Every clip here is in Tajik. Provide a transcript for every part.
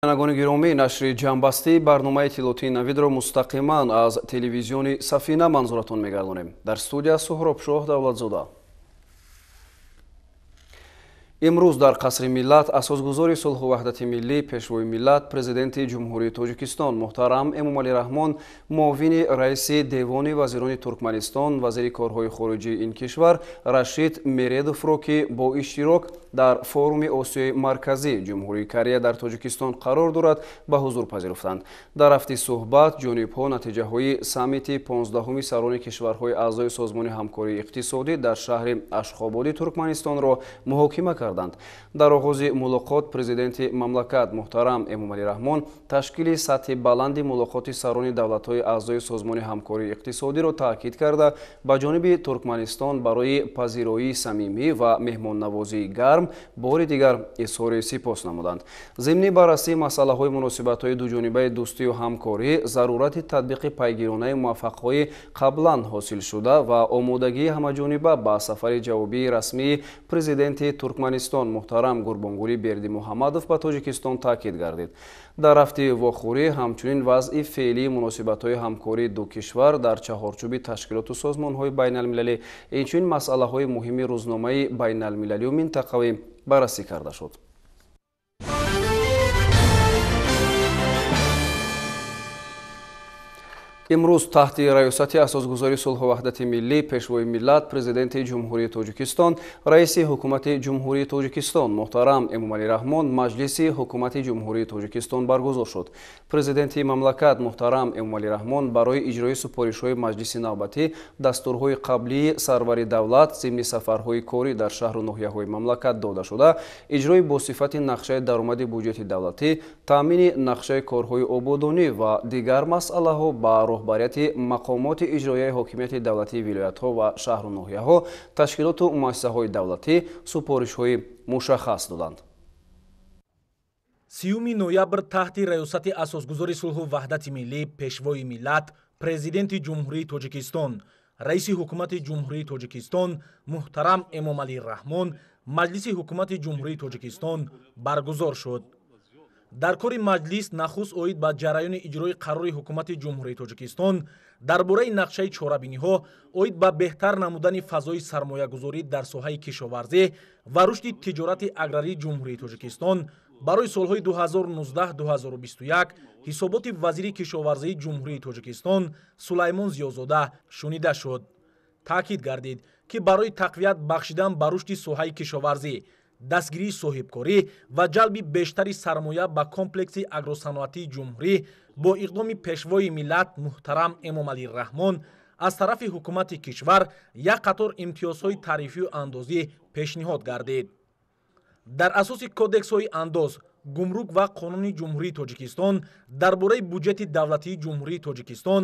Бинандагони гиромӣ, нашри ҷамъбастии барномаи иттилоотии Навидро мустақиман аз телевизиони Сафина манзуратон мегардонем. Дар студия Суҳробшоҳ Давлатзода. Имрӯз дар Қасри Миллат асосгузори сулҳу ваҳдати миллӣ, Пешвои миллат, Президенти Ҷумҳурии Тоҷикистон муҳтарам Эмомалӣ Раҳмон, муовини раиси Девони вазирони Туркманистон, вазири корҳои хориҷии ин кишвар Рашид Мередовро, ки бо иштирок дар форуми Осиёи Марказӣ Ҷумҳурии Корея дар Тоҷикистон қарор дорад, ба ҳузур пазируфтанд. Дар рафти суҳбат ҷонибҳо натиҷаҳои саммити 15-уми сарони кишварҳои аъзои Созмони ҳамкории иқтисодӣ дар шаҳри Ашхободи Туркманистонро муҳокима карданд. Дар оғози мулоқот президенти мамлакат муҳтарам Эмомалӣ Раҳмон ташкили сатҳи баланди мулоқоти сарони давлатҳои аъзои Созмони ҳамкории иқтисодиро таъкид карда, ба ҷониби Туркманистон барои пазироии самимӣ ва меҳмоннавозии гарм бори дигар изҳори сипос намуданд. Зимни баррасии масъалаҳои муносибатҳои дуҷонибаи дӯстию ҳамкорӣ, зарурати татбиқи пайгиронаи муваффақҳои қаблан ҳосилшуда ва омодагии ҳамаҷониба ба сафари ҷавобии расмии президенти Туркманистон муҳтарам Гурбонгулӣ Бердимуҳаммадов ба Тоҷикистон таъкид гардид. Дар рафти вохӯрӣ ҳамчунин вазъи феълии муносибатҳои ҳамкории ду кишвар дар чаҳорчӯби ташкилоту созмонҳои байналмилалӣ, инчунин масъалаҳои муҳими рӯзномаи байналмилалию минтақавӣ баррасӣ карда шуд. Имрӯз таҳти раёсати асосгузори сулҳу ваҳдати миллӣ, Пешвои миллат, Президенти Ҷумҳурии Тоҷикистон, раиси Ҳукумати Ҷумҳурии Тоҷикистон муҳтарам Эмомалӣ Раҳмон Маҷлиси Ҳукумати Ҷумҳурии Тоҷикистон баргузор шуд. Президенти мамлакат муҳтарам Эмомалӣ Раҳмон барои иҷрои супоришҳои маҷлиси навбатӣ дастурҳои қаблии сарвари давлат зимни сафарҳои корӣ дар шаҳру ноҳияҳои мамлакат дода шуда, иҷрои босифати нақшаи даромади буҷети давлатӣ, таъмини нақшаи корҳои ободонӣ ва дигар масъалаҳо ба роҳбарияти мақомоти иҷроияи ҳокимияти давлатии вилоятҳо ва шаҳру ноҳияҳо, ташкилоту муассисаҳои давлатӣ супоришҳои мушаххас доданд. 30 ноябр таҳти раёсати асосгузори сулҳу ваҳдати миллӣ, Пешвои миллат, Президенти Ҷумҳурии Тоҷикистон, раиси Ҳукумати Ҷумҳурии Тоҷикистон муҳтарам Эмомалӣ Раҳмон Маҷлиси Ҳукумати Ҷумҳурии Тоҷикистон баргузор шуд. Дар кори маҷлис нахуст оид ба ҷараёни иҷрои қарори Ҳукумати Ҷумҳурии Тоҷикистон дар бораи нақшаи чорабиниҳо оид ба беҳтар намудани фазои сармоягузорӣ дар соҳаи кишоварзӣ ва рушди тиҷорати аграрии Ҷумҳурии Тоҷикистон барои солҳои 2019-2021 ҳисоботи вазири кишоварзии Ҷумҳурии Тоҷикистон Сулаймон Зиёзода шунида шуд. Таъкид гардид, ки барои тақвият бахшидан ба рушди соҳаи кишоварзӣ, дастгирии соҳибкорӣ ва ҷалби бештари сармоя ба комплекси агросаноатии ҷумҳурӣ бо иқдоми Пешвои миллат муҳтарам Эмомалӣ Раҳмон аз тарафи ҳукумати кишвар як қатор имтиёзҳои тарифию андозӣ пешниҳод гардид. Дар асоси кодексҳои андоз, гумрук ва қонуни Ҷумҳурии Тоҷикистон дар бораи буҷети давлатии Ҷумҳурии Тоҷикистон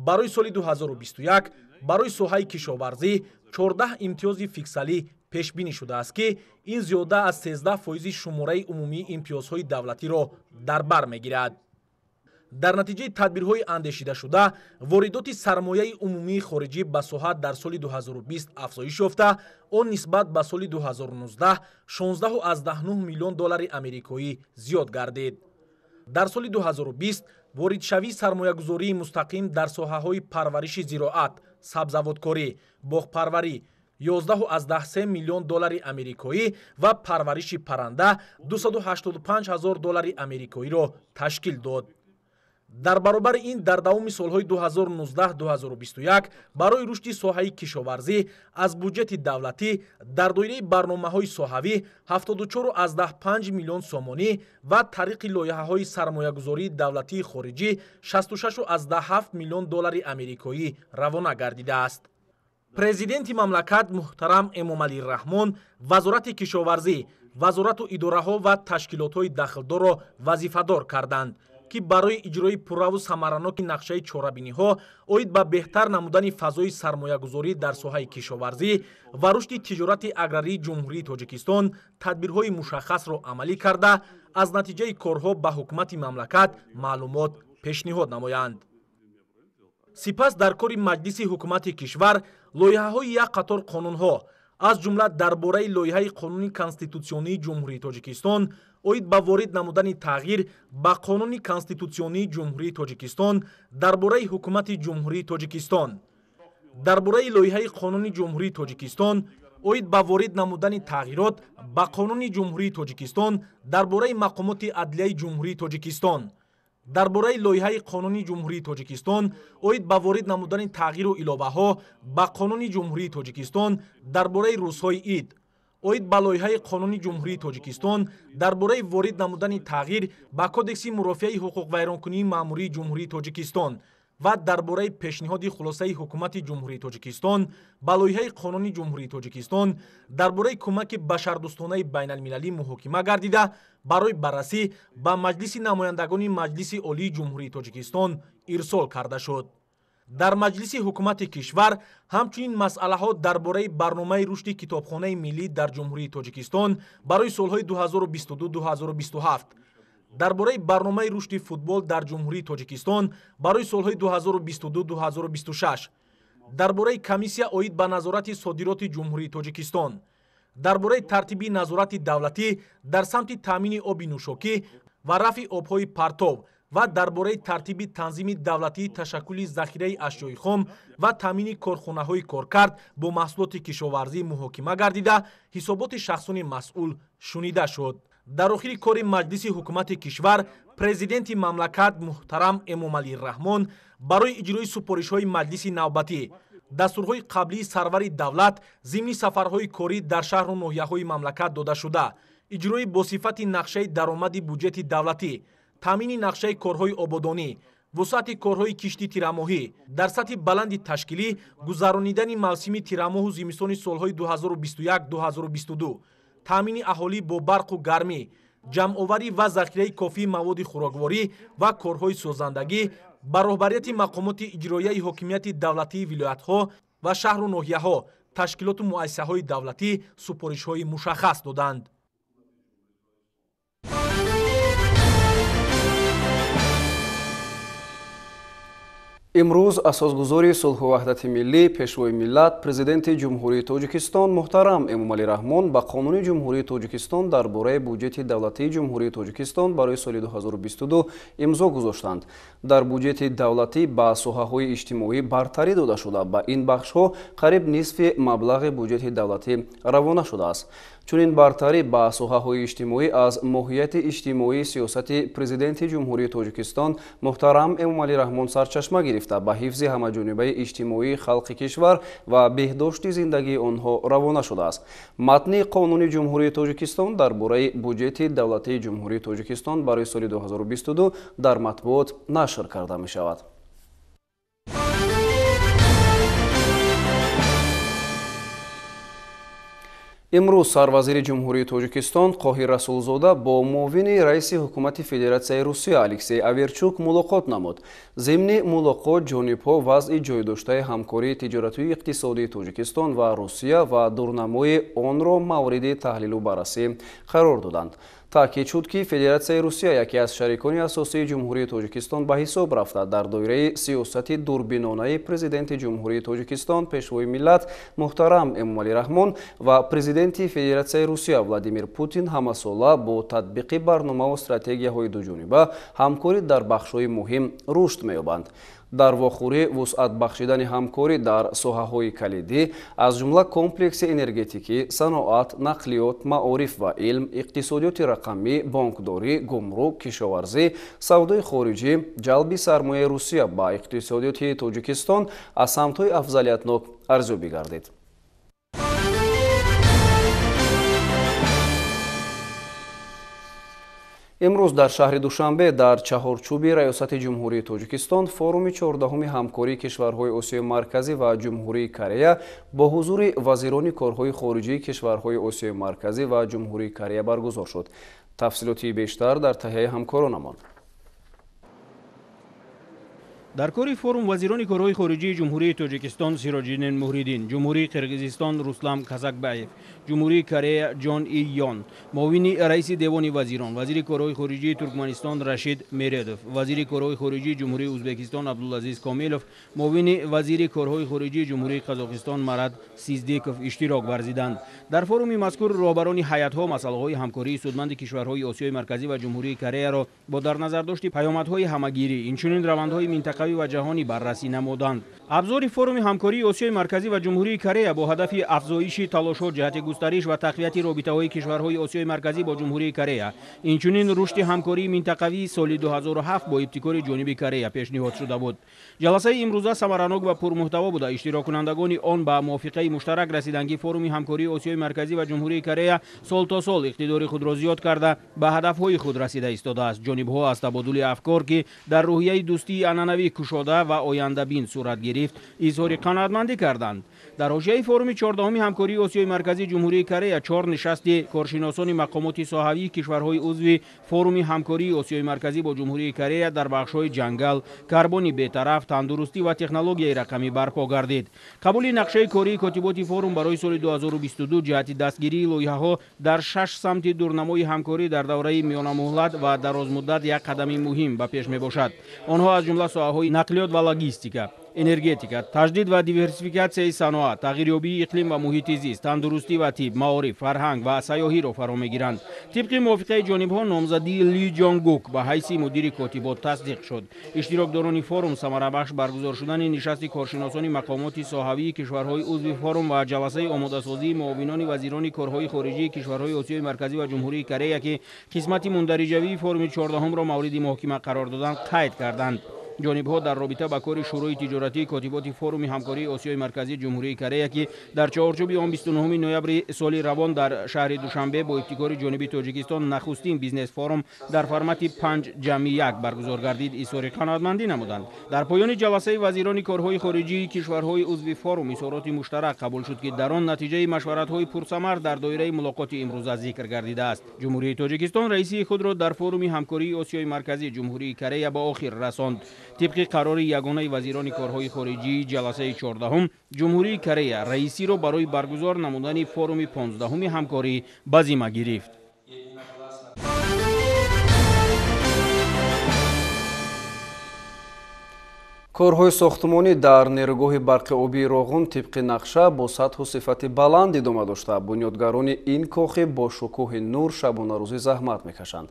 барои соли 2021 барои соҳаи кишоварзӣ 14 имтиёзи фиксалӣ пешбинӣ шудааст, ки ин зиёда аз 13% шумораи умумии имтиёзҳои давлатиро дар бар мегирад. Дар натиҷаи тадбирҳои андешидашуда воридоти сармояи умумии хориҷӣ ба соҳа дар соли 2020 афзоиш ёфта, он нисбат ба соли 2019 16,9 миллион доллари америкоӣ зиёд гардид. Дар соли 2020 воридшавии сармоягузории мустақим дар соҳаҳои парвариши зироат, сабзавоткорӣ, боғпарварӣ 11,3 миллион доллари америкоӣ ва парвариши парранда 285 ҳазор доллари америкоиро ташкил дод. Дар баробари ин дар давоми солҳои 2019-2021 барои рушди соҳаи кишоварзӣ аз буҷети давлатӣ дар доираи барномаҳои соҳавӣ 74,5 миллион сомонӣ ва тариқи лоиҳаҳои сармоягузории давлатии хориҷӣ 66,7 миллион доллари америкоӣ равона гардидааст. Президенти мамлакат муҳтарам Эмомалӣ Раҳмон Вазорати кишоварзӣ, вазорату идораҳо ва ташкилотҳои дахлдорро вазифадор карданд, ки барои иҷрои пурраву самараноки нақшаи чорабиниҳо оид ба беҳтар намудани фазои сармоягузорӣ дар соҳаи кишоварзӣ ва рушди тиҷорати аграрии Ҷумҳурии Тоҷикистон тадбирҳои мушаххасро амалӣ карда, аз натиҷаи корҳо ба ҳукумати мамлакат маълумот пешниҳод намоянд. Сипас дар кори Маҷлиси Ҳукумати кишвар лоиҳаҳои як қатор қонунҳо, аз ҷумла дар бораи лоиҳаи қонуни конститутсионии Ҷумҳурии Тоҷикистон Оид ба ворид намудани тағйир ба Қонуни Конститутсионии Ҷумҳурии Тоҷикистон дар бораи Ҳукумати Ҷумҳурии Тоҷикистон, дар бораи лоиҳаи Қонуни Ҷумҳурии Тоҷикистон оид ба ворид намудани тағйирот ба Қонуни Ҷумҳурии Тоҷикистон дар бораи мақомоти адлияи Ҷумҳурии Тоҷикистон, дар бораи лоиҳаи Қонуни Ҷумҳурии Тоҷикистон оид ба ворид намудани тағйиру иловаҳо ба Қонуни Ҷумҳурии Тоҷикистон дар бораи рӯзҳои ид, оид ба лоиҳаи Қонуни Ҷумҳурии Тоҷикистон дар бораи ворид намудани тағйир ба Кодекси мурофиаи ҳуқуқвайронкунии маъмурии Ҷумҳурии Тоҷикистон ва дар бораи пешниҳоди хулосаи Ҳукумати Ҷумҳурии Тоҷикистон ба лоиҳаи Қонуни Ҷумҳурии Тоҷикистон дар бораи кӯмаки башардӯстонаи байналмилалӣ муҳокима гардида, барои баррасӣ ба Маҷлиси намояндагони Маҷлиси Олии Ҷумҳурии Тоҷикистон ирсол карда шуд. Дар Маҷлиси Ҳукумати кишвар ҳамчунин масъалаҳо дар бораи барномаи рушди китобхонаи миллӣ дар Ҷумҳурии Тоҷикистон барои солҳои 2022-2027, дар бораи барномаи рушди футбол дар Ҷумҳурии Тоҷикистон барои солҳои 2022-2026, дар бораи комиссия оид ба назорати содироти Ҷумҳурии Тоҷикистон, дар бораи тартиби назорати давлатӣ дар самти таъмини оби нӯшокӣ ва рафъи обҳои партов ва дар бораи тартиби танзими давлатии ташаккули захираи ашёи хом ва таъмини корхонаҳои коркард бо маҳсулоти кишоварзӣ муҳокима гардида, ҳисоботи шахсони масъул шунида шуд. Дар охири кори Маҷлиси Ҳукумати кишвар Президенти мамлакат муҳтарам Эмомалӣ Раҳмон барои иҷрои супоришҳои маҷлиси навбатӣ, дастурҳои қаблии сарвари давлат зимни сафарҳои корӣ дар шаҳру ноҳияҳои мамлакат додашуда, иҷрои босифати нақшаи даромади буҷети давлатӣ, таъмини нақшаи корҳои ободонӣ, вусъати корҳои кишти тирамоҳӣ, дар сатҳи баланди ташкилӣ гузаронидани мавсими тирамоҳу зимистони солҳои 2021-2022, таъмини аҳолӣ бо барқу гармӣ, ҷамъоварӣ ва захираи кофии маводи хӯрокворӣ ва корҳои созандагӣ ба роҳбарияти мақомоти иҷроияи ҳокимияти давлатии вилоятҳо ва шаҳру ноҳияҳо, ташкилоту муассисаҳои давлатӣ супоришҳои мушаххас доданд. Имрӯз асосгузори сулҳу ваҳдати миллӣ, Пешвои миллат, Президенти Ҷумҳурии Тоҷикистон муҳтарам Эмомалӣ Раҳмон ба Қонуни Ҷумҳурии Тоҷикистон дар бораи буҷети давлатии Ҷумҳурии Тоҷикистон барои соли 2022 имзо гузоштанд. Дар буҷети давлатӣ ба соҳаҳои иҷтимоӣ бартарӣ дода шуда, ба ин бахшҳо қариб нисфи маблағи буҷети давлатӣ равона шудааст. Чунин бартарӣ ба соҳаҳои иҷтимоӣ аз моҳияти иҷтимоии сиёсати Президенти Ҷумҳурии Тоҷикистон муҳтарам Эмомалӣ Раҳмон сарчашма гирифта, ба ҳифзи ҳамаҷонибаи иҷтимоии халқи кишвар ва беҳдошти зиндагии онҳо равона шудааст. Матни Қонуни Ҷумҳурии Тоҷикистон дар бораи буҷети давлатии Ҷумҳурии Тоҷикистон барои соли 2022 дар матбуот нашр карда мешавад. Имрӯз сарвазири Ҷумҳурии Тоҷикистон Қоҳир Расулзода бо муовини раиси Ҳукумати Федератсияи Русия Алексей Аверчук мулоқот намуд. Зимни мулоқот ҷонибҳо вазъи ҷойдоштаи ҳамкории тиҷоратию иқтисодии Тоҷикистон ва Русия ва дурнамои онро мавриди таҳлилу баррасӣ қарор доданд. Таъкид шуд, ки Федератсияи Русия яке аз шарикони асосии Ҷумҳурии Тоҷикистон ба ҳисоб рафта, дар доираи сиёсати дурбинонаи Президенти Ҷумҳурии Тоҷикистон, Пешвои миллат муҳтарам Эмомалӣ Раҳмон ва Президенти Федератсияи Русия Владимир Путин ҳамасола бо татбиқи барномаву стратегияҳои дуҷониба ҳамкорӣ дар бахшҳои муҳим рушд меёбанд. Дар вохӯрӣ вусъат бахшидани ҳамкорӣ дар соҳаҳои калидӣ, аз ҷумла комплекси энергетикӣ, саноат, нақлиёт, маориф ва илм, иқтисодиёти рақамӣ, бонкдорӣ, гумрук, кишоварзӣ, савдои хориҷӣ, ҷалби сармояи Русия ба иқтисодиёти Тоҷикистон аз самтҳои афзалиятнок арзёбӣ гардид. Имрӯз дар шаҳри Душанбе дар чаҳорчӯби Раёсати Ҷумҳурии Тоҷикистон форуми 14-уми ҳамкории кишварҳои Осиёи Марказӣ ва Ҷумҳурии Корея бо ҳузури вазирони корҳои хориҷии кишварҳои Осиёи Марказӣ ва Ҷумҳурии Корея баргузор шуд. Тафсилоти бештар дар таҳияи ҳамкоронамон. Дар кори форум вазирони корҳои хориҷии Ҷумҳурии Тоҷикистон Сироҷиддин Муҳриддин, Ҷумҳурии Қирғизистон Руслан Казакбаев, Ҷумҳурии Корея Ҷон И Йон, муовини раиси Девони вазирон, вазири корҳои хориҷии Туркманистон Рашид Мередов, вазири корҳои хориҷии Ҷумҳурии Ӯзбекистон Абдулазиз Комилов, муовини вазири корҳои хориҷии Ҷумҳурии Қазоқистон Марат Сиздиков иштирок варзиданд. Дар форуми мазкур роҳбарони ҳайатҳо масъалаҳои ҳамкории судманди кишварҳои Осиёи Марказӣ ва Ҷумҳурии Кореяро бо дар назардошти паёмадҳои ҳамагирӣ, инчунин равандҳои минтақавӣ ва ҷаҳонӣ баррасӣ намуданд. Абзори форуми ҳамкории Осиёи Марказӣ ва Ҷумҳурии Корея бо ҳадафи афзоиши талошҳо ҷиҳати густариш ва тақвияти робитаҳои кишварҳои Осиёи Марказӣ бо Ҷумҳурии Корея, инчунин рушди ҳамкории минтақавии соли 2007 бо ибтикори ҷониби Корея пешниҳод шуда буд. Ҷаласаи имрӯза самаранок ва пурмуҳтаво буда, иштироккунандагони он ба мувофиқаи муштарак расиданд, ки форуми ҳамкории Осиёи Марказӣ ва Ҷумҳурии Корея сол то сол иқтидори худро зиёд карда, ба ҳадафҳои худ расида истодааст. Ҷонибҳо аз табодули афкор, ки дар рӯҳияи дӯстии анъанавӣ кушода ва ояндабин сурат гирифт, изҳори қаноатмандӣ карданд. Дар ҳошияи форуми 14-уми ҳамкории Осиёи Марказӣ Ҷумҳурии Корея 4 нишасти коршиносони мақомоти соҳавии кишварҳои узви форуми ҳамкории Осиёи Марказӣ бо Ҷумҳурии Корея дар бахшҳои ҷангал, карбони бетараф, тандурустӣ ва технологияи рақамӣ барпо гардид. Қабули нақшаи кории котиботи форум барои соли 2022 ҷиҳати дастгирии лоиҳаҳо дар 6 самти дурнамои ҳамкорӣ дар давраи миёнамуҳлат ва дарозмуддат як қадами муҳим ба пеш мебошад. Онҳо аз ҷумла соҳаҳои нақлиёт ва логистика, энергетика, таҷдид ва диверсификатсияи саноат, тағйирёбии иқлим ва муҳити зист, тандурустӣ ва тиб, маориф, фарҳанг ва сайёҳиро фаро мегиранд. Тибқи мувофиқаи ҷонибҳо номзадии Ли Ҷонгук ба ҳайси мудири котибот тасдиқ шуд. Иштирокдорони форум самарабахш баргузор шудани нишасти коршиносони мақомоти соҳавии кишварҳои узви форум ва ҷаласаи омодасозии муовинони вазирони корҳои хориҷии кишварҳои Осиёи Марказӣ ва Ҷумҳурии Корея, ки қисмати мундариҷавии форуми 14-умро мавриди муҳокима қарор доданд, қайд карданд. Ҷонибҳо дар робита ба кори Шӯрои тиҷоратии котиботи форуми ҳамкории Осиёи Марказӣ Ҷумҳурии Корея, ки дар чаҳорчӯби он 29 ноябри соли равон дар шаҳри Душанбе бо ибтикори ҷониби Тоҷикистон нахустин бизнес-форум дар формати 5+1 баргузор гардид, изҳори қаноатмандӣ намуданд. Дар поёни ҷаласаи вазирони корҳои хориҷии кишварҳои узви форум изҳороти муштарак қабул шуд, ки дар он натиҷаи машваратҳои пурсамар дар доираи мулоқоти имрӯза зикр гардидааст. Ҷумҳурии Тоҷикистон раисии худро дар форуми ҳамкории Осиёи Марказӣ Ҷумҳурии Корея ба охир расонд. Тибқи қарори ягонаи вазирони корҳои хориҷии ҷаласаи 14-ум, Ҷумҳурии Корея раисиро барои баргузор намудани форуми 15-уми ҳамкорӣ ба зимма гирифт. Корҳои сохтмонӣ дар нерӯгоҳи барқи обии Роғун тибқи нақша бо сатҳу сифати баланд идома дошта, бунёдгарони ин кохи бо шукӯҳи нур шабонарӯзӣ заҳмат мекашанд.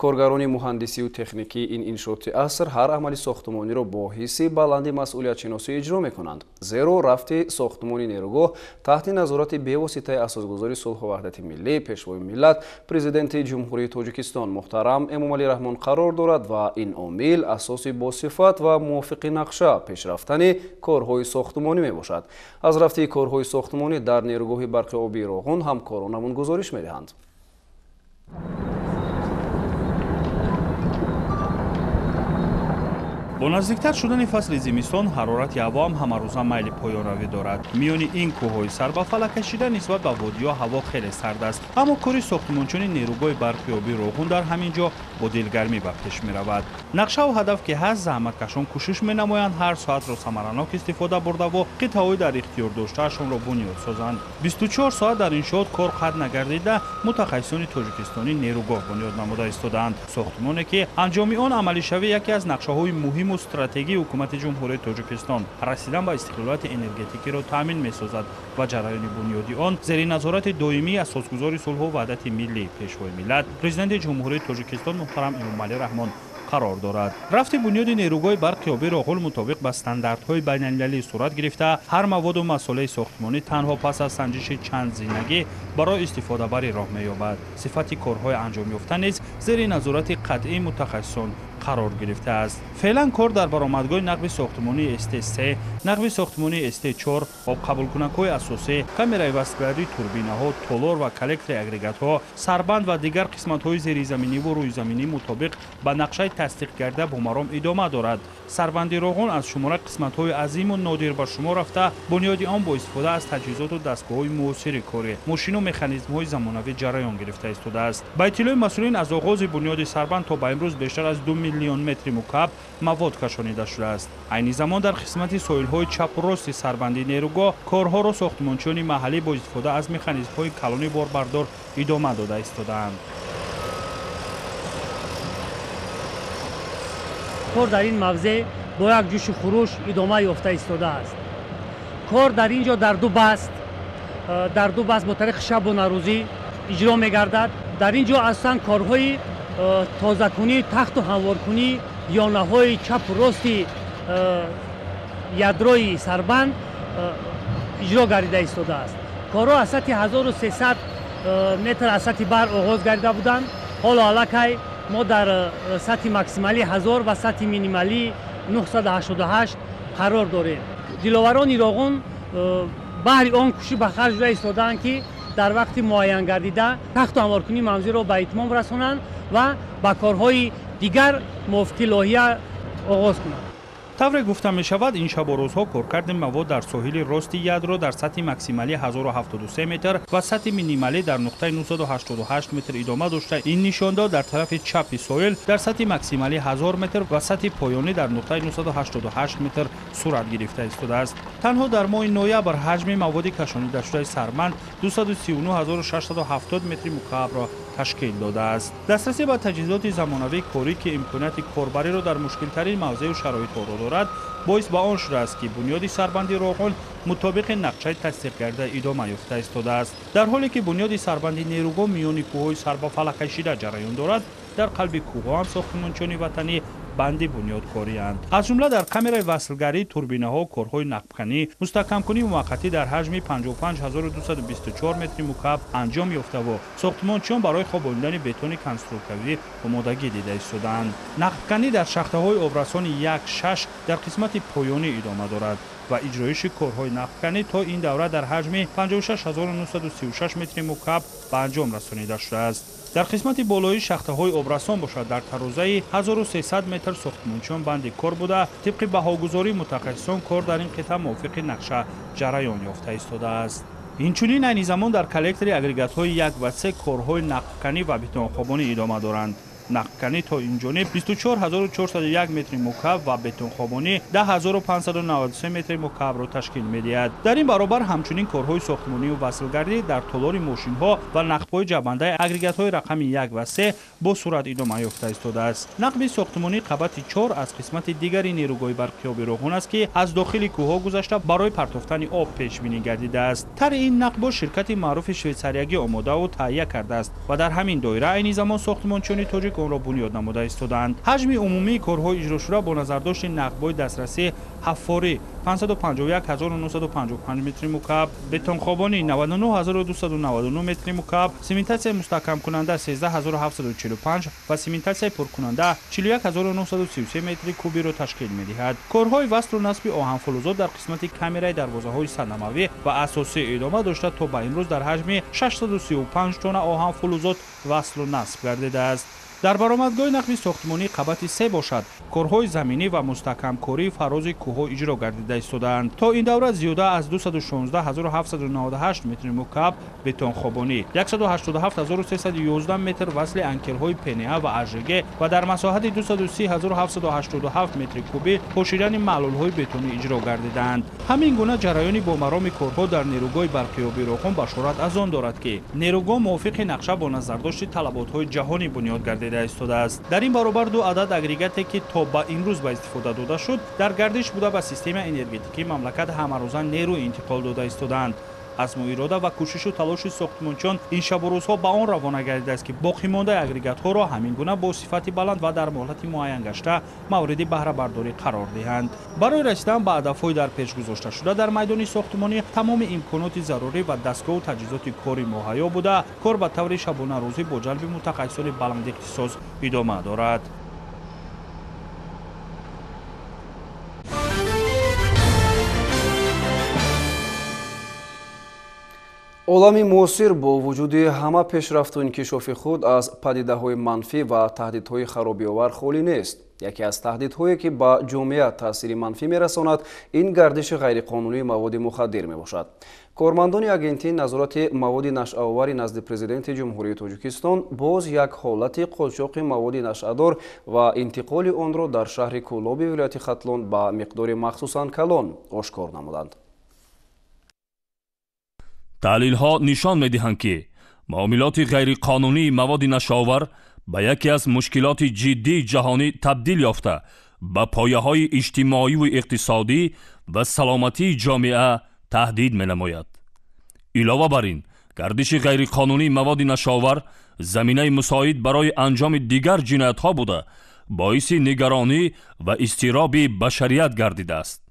Коргарони муҳандисию техникии ин иншооти аср ҳар амали сохтмониро бо ҳисси баланди масъулиятшиносӣ иҷро мекунанд, зеро рафти сохтмони нерӯгоҳ таҳти назорати бевоситаи асосгузори сулҳу ваҳдати миллӣ, пешвои миллат, президенти Ҷумҳурии Тоҷикистон муҳтарам Эмомалӣ Раҳмон қарор дорад ва ин омил асоси босифат ва мувофиқи нақша пешрафтани корҳои сохтмонӣ мебошад. Аз рафти корҳои сохтмонӣ дар нерӯгоҳи барқи обии Роғун ҳамкоронамон гузориш медиҳанд. Бо наздиктар шудани фасли зимистон ҳарорати ҳаво ҳам ҳамарӯза майли поёнравӣ дорад. Миёни ин кӯҳҳои сар ба фалак кашида нисбат ба водиҳо ҳаво хеле сард аст, аммо кори сохтмончони нерӯгоҳи барқи обии Роғун дар ҳамин ҷо бо дилгармӣ ба пеш меравад. Нақшаву ҳадаф ки ҳаст, заҳматкашон кӯшиш менамоянд ҳар соатро самаранок истифода бурдаву қитъаҳои дар ихтиёр доштаашонро бунёд созанд. 24 соат дар иншоот кор қатъ нагардида, мутахассисони тоҷикистонӣ нерӯгоҳ бунёд намуда истодаанд. Сохтмоне ки анҷоми он амалишавӣ яке аз нақшаҳои муҳим стратегии ҳукумати Ҷумҳурии Тоҷикистон расидан ба истиқлолияти энергетикиро таъмин месозад ва ҷараёни бунёди он зери назорати доимии асосгузори сулҳу ваҳдати миллӣ, пешвои миллат, президенти Ҷумҳурии Тоҷикистон муҳтарам Эмомалӣ Раҳмон қарор дорад. Рафти бунёди нерӯгоҳи барқи обии Роғун мутобиқ ба стандартҳои байналмилалӣ сурат гирифта, ҳар маводу масолеҳи сохтмонӣ танҳо пас аз санҷиши чандзинагӣ барои истифодабарӣ роҳ меёбад. Сифати корҳои анҷомёфта низ зери назорати қатъии мутахассисон қарор гирифтааст. Феълан кор дар баромадгоҳи нақби сохтмонии СТ3, нақби сохтмонии СТ4, обқабулкунакҳои асосӣ, камераи вастлгарии турбинаҳо, толор ва коллектори агрегатҳо, сарбанд ва дигар қисматҳои зеризаминиву рӯйзаминӣ мутобиқ ба нақшаи тасдиқкарда бо маром идома дорад. Сарбанди Роғун аз шумора қисматҳои азиму нодир ба шумор рафта, бунёди он бо истифода аз таҷҳизоту дастгоҳҳои муосири корӣ, мошину механизмҳои замонавӣ ҷараён гирифта истодааст. Ба иттилои масъулин, аз оғози бунёди сарбанд то ба имрӯз бештар аз 2 миллион метри мукааб мавод кашонида шудааст. Айни замон дар қисмати соҳилҳои чапу рости сарбанди нерӯгоҳ корҳоро сохтмончиёни маҳаллӣ бо истифода аз механизмҳои калони борбардор идома дода истодаанд. Кор дар ин мавзеъ бо як ҷӯшу хуруш идома ёфта истодааст. Кор дар ин ҷо дар ду баст бо тариқи шабонарӯзӣ иҷро мегардад. Дар ин ҷо асосан корҳои тозакунӣ, тахту ҳамворкунӣ, ёнаҳои чапу рости ядрои сарбанд иҷро гардида истодааст. Корҳо аз сатҳи 1300 метр аз сатҳи баҳр оғоз гардида буданд. Ҳоло аллакай мо дар сатҳи максималӣ 1000 ва сатҳи минималӣ 988 қарор дорем. Диловарони Роғун баҳри он кӯшиш ба харҷ шуда истодаанд, ки дар вақти муайян гардида тахту ҳамворкунии мавзеъро ба итмом расонанд ва ба корҳои дигар мувофиқи лоиҳа оғоз кунанд. Тавре гуфта мешавад, ин шабу рӯзҳо коркарди мавод дар соҳили рости ядро дар сатҳи максималӣ 1073 метр ва сатҳи минималӣ дар нуқтаи 988 метр идома дошта, ин нишондод дар тарафи чапи соҳил дар сатҳи максималӣ 1000 метр ва сатҳи поёнӣ дар нуқтаи 988 метр сурат гирифта истодааст. Танҳо дар моҳи ноябр ҳаҷми маводи кашонидашудаи сарбанд 239670 метри мукаабро ташкил додааст. Дастрасӣ ба таҷҳизоти замонавии корӣ, ки имконияти корбариро дар мушкилтарин мавзеъу шароитҳоро дорад, боис ба он шудааст, ки бунёди сарбанди Роғун мутобиқи нақшаи тасдиқгарда идома ёфта истодааст. Дар ҳоле ки бунёди сарбанди нерӯгоҳ миёни кӯҳҳои сарбафалаккашида ҷараён дорад, дар қалби кӯҳҳо ҳам сохтмончиёни ватанӣ банди бунёдкорианд. Аз ҷумла дар камераи васлгарии турбинаҳо корҳои нақбканӣ, мустаҳкамкунии муваққатӣ дар ҳаҷми 55224 метри мукааб анҷом ёфтаву сохтмончиён барои хобонидани бетони конструктивӣ омодагӣ дида истодаанд. Нақбканӣ дар шахтаҳои обрасони 1-6 дар қисмати поёнӣ идома дорад ва иҷроиши корҳои нақбканӣ то ин давра дар ҳаҷми 56936 метри мукааб ба анҷом расонида шудааст. Дар қисмати болоии шахтаҳои обрасон бошад, дар тарозаи 1300 метр сохтмончиён банди кор буда, тибқи баҳогузории мутахассисон кор дар ин қитъа мувофиқи нақша ҷараён ёфта истодааст. Инчунин айни замон дар коллектори агрегатҳои 1 ва 3 корҳои нақбканӣ ва бетонхобонӣ идома доранд. Нақбканӣ то ин ҷониб 24401 метри мукааб ва бетонхобонӣ 10593 метри мукаабро ташкил медиҳад. Дар ин баробар ҳамчунин корҳои сохтмонию васлгардӣ дар толори мошинҳо ва нақбҳои ҷабандаи агрегатҳои рақами 1 ва 3 бо суръат идома ёфта истодааст. Нақби сохтмонии қабати 4 аз қисмати дигари нерӯгоҳи барқиёби Роғун аст, ки аз дохили кӯҳҳо гузашта барои партофтани об пешбинӣ гардидааст. Тарҳи ин нақбо ширкати маъруфи швейтсариягӣ омодаву таҳия кардааст ва дар ҳамин доира айни замон сохтмончиёни тоҷик онро бунёд намуда истодаанд. Ҳаҷми умумии корҳои иҷрошуда бо назардошти нақбҳои дастрасӣ ҳаффорӣ 551955 метри мукааб, бетонхобонӣ 99299 метри мукааб, симентатсияи мустаҳкамкунанда 13745 ва симентатсияи пуркунанда 41933 метри кубиро ташкил медиҳад. Корҳои васлу насби оҳанфулӯзот дар қисмати камераи дарвозаҳои санамавӣ ва асосӣ идома дошта, то ба имрӯз дар ҳаҷми 635 тонна оҳанфулӯзот васлу насб гардидааст. Дар баромадгоҳи нақби сохтмонии қабати 3 бошад, корҳои заминӣ ва мустаҳкамкории фарози кӯҳҳо иҷро гардида истодаанд. То ин давра зиёда аз 216798 метри мукааб бетонхобонӣ, 187311 метр васли анкерҳои ПНА ва АЖГ ва дар масоҳати 230787 метри кубӣ пӯшидани маълулҳои бетонӣ иҷро гардидаанд. Ҳамин гуна ҷараёни бо мароми корҳо дар нерӯгоҳи барқиёби Роғун башорат аз он дорад, ки нерӯгоҳ мувофиқи нақша бо назардошти талаботҳои ҷаҳонӣ бунёд гардида истодааст. Дар ин баробар ду адад агрегате, ки то ба имрӯз ба истифода дода шуд, дар гардиш буда ба системаи энергетикии мамлакат ҳамарӯза нерӯ интиқол дода истодаанд. Азму ирода ва кӯшишу талоши сохтмончиён ин шабу рӯзҳо ба он равона гардидааст, ки боқимондаи агрегатҳоро ҳамин гуна бо сифати баланд ва дар муҳлати муайян гашта мавриди баҳрабардорӣ қарор диҳанд. Барои расидан ба ҳадафҳои дар пеш гузошташуда дар майдони сохтмонӣ тамоми имконоти зарурӣ ва дастгоҳу таҷҳизоти кори муҳайё буда, кор ба таври шабонарӯзӣ бо ҷалби мутахассисони баландихтисос идома дорад. Олами муосир бо вуҷуди ҳама пешрафту инкишофи худ аз падидаҳои манфӣ ва таҳдидҳои харобиовар холӣ нест. Яке аз таҳдидҳое, ки ба ҷомеа таъсири манфӣ мерасонад, ин гардиши ғайриқонунии маводи мухаддир мебошад. Кормандони агентии назорати маводи нашъаовари назди президенти Ҷумҳурии Тоҷикистон боз як ҳолати қочоқи маводи нашъадор ва интиқоли онро дар шаҳри Кӯлоби вилояти Хатлон ба миқдори махсусан калон ошкор намуданд. Таҳлилҳо нишон медиҳанд, ки муомилоти ғайриқонунии маводи нашъаовар ба яке аз мушкилоти ҷиддии ҷаҳонӣ табдил ёфта, ба пояҳои иҷтимоиву иқтисодӣ ва саломатии ҷомеа таҳдид менамояд. Илова бар ин, гардиши ғайриқонунии маводи нашъаовар заминаи мусоид барои анҷоми дигар ҷиноятҳо буда, боиси нигаронӣ ва изтироби башарият гардидааст.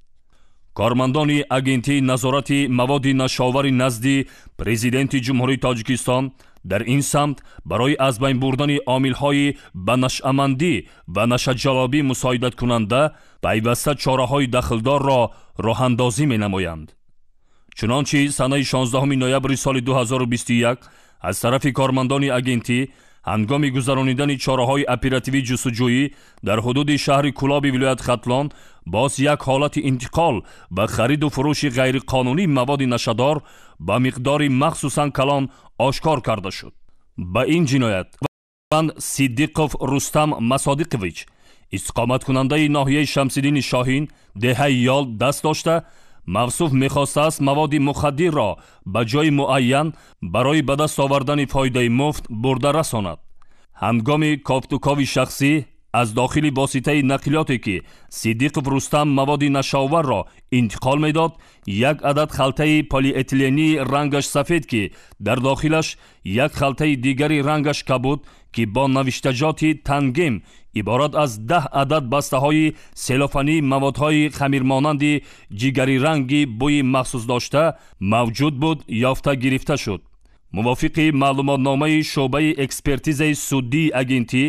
Кормандони агентии назорати маводи нашъаовари назди президенти Ҷумҳурии Тоҷикистон дар ин самт барои аз байн бурдани омилҳои ба нашъамандӣ ва нашъаҷалобӣ мусоидаткунанда пайваста чораҳои дахлдорро роҳандозӣ менамоянд. Чунончи санаи 16 ноябри соли 2021 аз тарафи кормандони агентӣ ҳангоми гузаронидани чораҳои оперативӣ ҷустуҷӯӣ дар ҳудуди шаҳри Кӯлоби вилояти Хатлон боз як ҳолати интиқол ва хариду фурӯши ғайриқонунии маводи нашъадор ба миқдори махсусан калон ошкор карда шуд. Ба ин ҷиноят Сиддиқов Рустам Масодиқович, истиқоматкунандаи ноҳияи Шамсиддини Шоҳин, деҳаи Ёл даст дошта, мавсуф мехостааст маводи мухаддирро ба ҷои муайян барои ба даст овардани фоидаи муфт бурда расонад. Ҳангоми кофтукови шахсӣ аз дохили воситаи нақлиёте ки Сиддиқов Рустам маводи нашъаоварро интиқол медод, як адад халтаи полиэтилении рангаш сафед, ки дар дохилаш як халтаи дигари рангаш кабуд, ки бо навиштаҷоти тангем иборат аз 10 адад бастаҳои селофании маводҳои хамирмонанди ҷигариранги бӯи махсус дошта мавҷуд буд, ёфта гирифта шуд. Мувофиқи маълумотномаи шӯъбаи экспертизаи суддии агентӣ,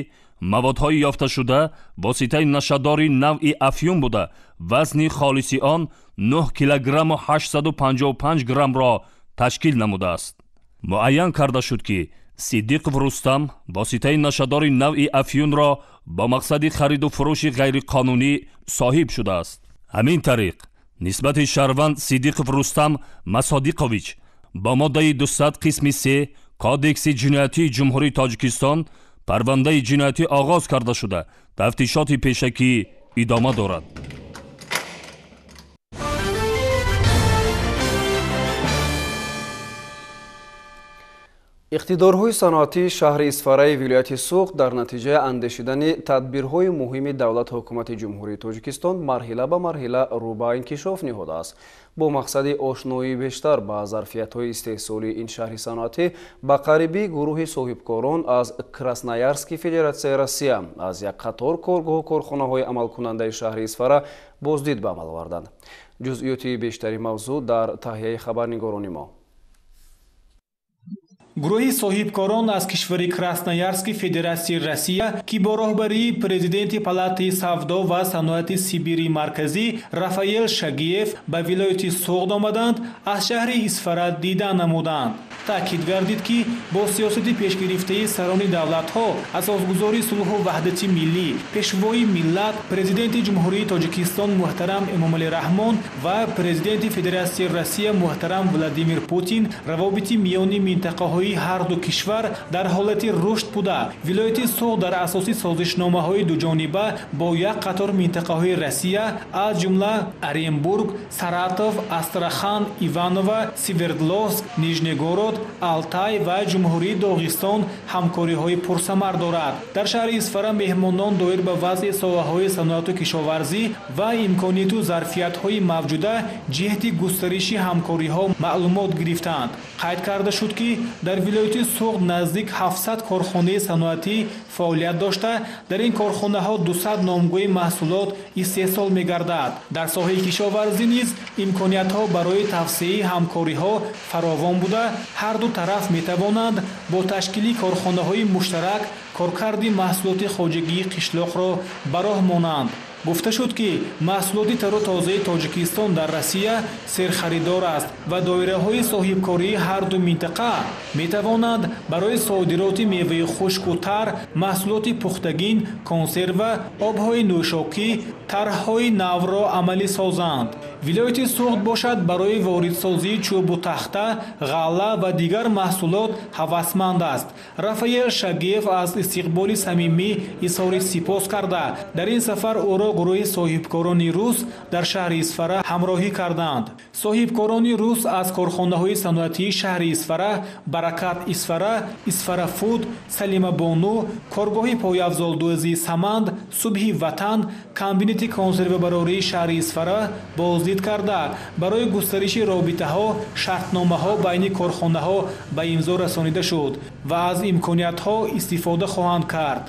маводҳои ёфташуда воситаи нашъадори навъи афюн буда, вазни холиси он 9 килограмму 855 граммро ташкил намудааст. Муайян карда шуд, ки Сиддиқов Рустам воситаи нашъадори навъи афюнро бо мақсади хариду фурӯши ғайриқонунӣ соҳиб шудааст. Ҳамин тариқ нисбати шаҳрванд Сиддиқов Рустам Масодиқович бо моддаи 200 қисми 3 Кодекси ҷиноятии Ҷумҳурии Тоҷикистон парвандаи ҷиноятӣ оғоз карда шуда, тафтишоти пешакӣ идома дорад. Иқтидорҳои саноатии шаҳри Исфараи вилояти Суғд дар натиҷаи андешидани тадбирҳои муҳими давлату ҳукумати Ҷумҳурии Тоҷикистон марҳила ба марҳила рӯ ба инкишоф ниҳодааст. Бо мақсади ошноии бештар ба зарфиятҳои истеҳсолии ин шаҳри саноатӣ ба қарибӣ гурӯҳи соҳибкорон аз Красноярски Федератсияи Россия аз як қатор коргоҳу корхонаҳои амалкунандаи шаҳри Исфара боздид ба амал оварданд. Ҷузъиёти бештари мавзӯъ дар таҳияи хабарнигорони мо. Гурӯҳи соҳибкорон аз кишвари Красноярски Федератсияи Россия, ки бо роҳбарии президенти Палатаи савдо ва саноати Сибири Марказӣ Рафаэл Шагиев ба вилояти Суғд омаданд, аз шаҳри Исфара дида намуданд. Таъкид гардид, ки бо сиёсати пешгирифтаи сарони давлатҳо, асосгузори сулҳу ваҳдати миллӣ, пешвои миллат, президенти Ҷумҳурии Тоҷикистон муҳтарам Эмомалӣ Раҳмон ва президенти Федератсияи Россия муҳтарам Владимир Путин равобити миёни минтақаҳои ҳар ду кишвар дар ҳолати рушд буда, вилояти Суғд дар асоси созишномаҳои дуҷониба бо як қатор минтақаҳои Россия, аз ҷумла Оренбург, Саратов, Астрахан, Иваново, Свердловск, Нижнегород, Алтай ва Ҷумҳурии Доғистон ҳамкориҳои пурсамар дорад. Дар шаҳри Исфара меҳмонон доир ба вазъи соҳаҳои саноату кишоварзӣ ва имконияту зарфиятҳои мавҷуда ҷиҳати густариши ҳамкориҳо маълумот гирифтанд. Қайд карда шуд, ки дар вилояти Суғд наздик 700 корхонаи саноатӣ фаъолият дошта, дар ин корхонаҳо 200 номгӯи маҳсулот истеҳсол мегардад. Дар соҳаи кишоварзӣ низ имкониятҳо барои тавсеаи ҳамкориҳо фаровон буда, ҳар ду тараф метавонанд бо ташкили корхонаҳои муштарак коркарди маҳсулоти хоҷагии қишлоқро ба роҳ монанд. Гуфта шуд, ки маҳсулоти тару тозаи Тоҷикистон дар Россия серхаридор аст ва доираҳои соҳибкории ҳарду минтақа метавонанд барои содироти меваи хушку тар, маҳсулоти пухтагин, консерва, обҳои нӯшокӣ тарҳҳои навро амалӣ созанд. Вилояти Суғд бошад, барои воридсозии чӯбу тахта, ғалла ва дигар маҳсулот ҳавасманд аст. Рафаел Шагиев аз истиқболи самимӣ изҳори сипос карда, дар ин сафар ӯро гурӯҳи соҳибкорони рус дар шаҳри Исфара ҳамроҳӣ карданд. Соҳибкорони рус аз корхонаҳои саноатии шаҳри Исфара, Баракат Исфара, Исфара Фуд, Салимабону, коргоҳи пойафзолдӯзии Саманд, Субҳи Ватан, комбинати консервабарории шаҳри Исфара боздид карда, барои густариши робитаҳо шартномаҳо байни корхонаҳо ба имзо расонида шуд ва аз имкониятҳо истифода хоҳанд кард.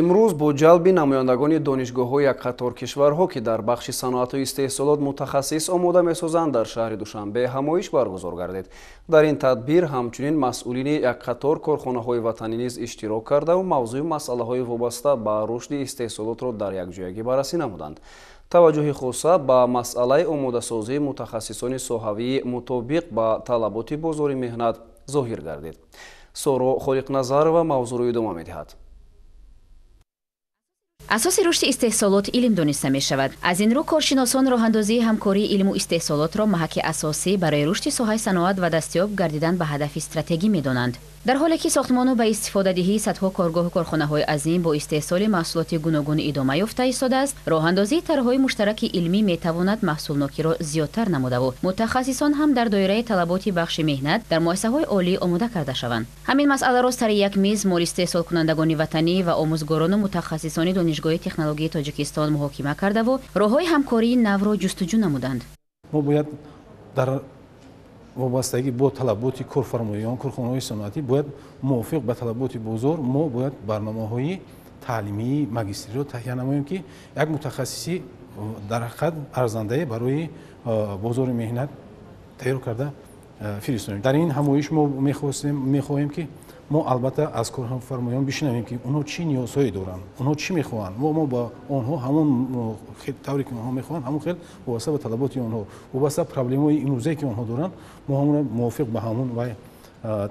Имрӯз бо ҷалби намояндагони донишгоҳҳои як қатор кишварҳо, ки дар бахши саноату истеҳсолот мутахассис омода месозанд, дар шаҳри Душанбе ҳамоиш баргузор гардид. Дар ин тадбир ҳамчунин масъулини як қатор корхонаҳои ватанӣ низ иштирок кардаву мавзӯи масъалаҳои вобаста ба рушди истеҳсолотро дар якҷоягӣ баррасӣ намуданд. Таваҷҷӯҳи хоса ба масъалаи омодасозии мутахассисони соҳавии мутобиқ ба талаботи бозори меҳнат зоҳир гардид. Соро Холиқназарова мавзӯъро идома медиҳад. Асоси рушди истеҳсолот илм дониста мешавад. Аз ин рӯ коршиносон роҳандозии ҳамкории илму истеҳсолотро маҳаки асосӣ барои рушди соҳаи саноат ва дастёб гардидан ба ҳадафи стратегӣ медонанд. Дар ҳоле ки сохтмону ба истифодадиҳии садҳо коргоҳу корхонаҳои азим бо истеҳсоли маҳсулоти гуногун идома ёфта истодааст, роҳандозии тарҳҳои муштараки илмӣ метавонад маҳсулнокиро зиёдтар намудаву мутахассисон ҳам дар доираи талаботи бахши меҳнат дар муассисаҳои олӣ омода карда шаванд. Ҳамин масъаларо сари як миз моли истеҳсолкунандагони ватанӣ ва омӯзгорону мутахассисони Донишгоҳи технологияи Тоҷикистон муҳокима кардаву роҳҳои ҳамкории навро ҷустуҷӯ намуданд. Мо бояд дар вобастагӣ бо талаботи корфармоён, корхонаҳои саноатӣ бояд мувофиқ ба талаботи бозор мо бояд барномаҳои таълимии магистриро таҳия намоем, ки як мутахассиси дар ҳақиқат арзандае барои бозори меҳнат тайёр карда фиристонем. Дар ин ҳамоиш мо мехоҳем, ки мо албатта аз корфармоён бишнавем, ки онҳо чӣ ниёзҳое доранд, онҳо чӣ мехоҳанд. Мо ба онҳо ҳамон тавре ки онҳо мехоҳанд, ҳамон хел вобаста ба талаботи онҳо, вобаста ба проблемаҳои имрӯзае ки онҳо доранд, мо ҳамонро мувофиқ ба ҳамон ва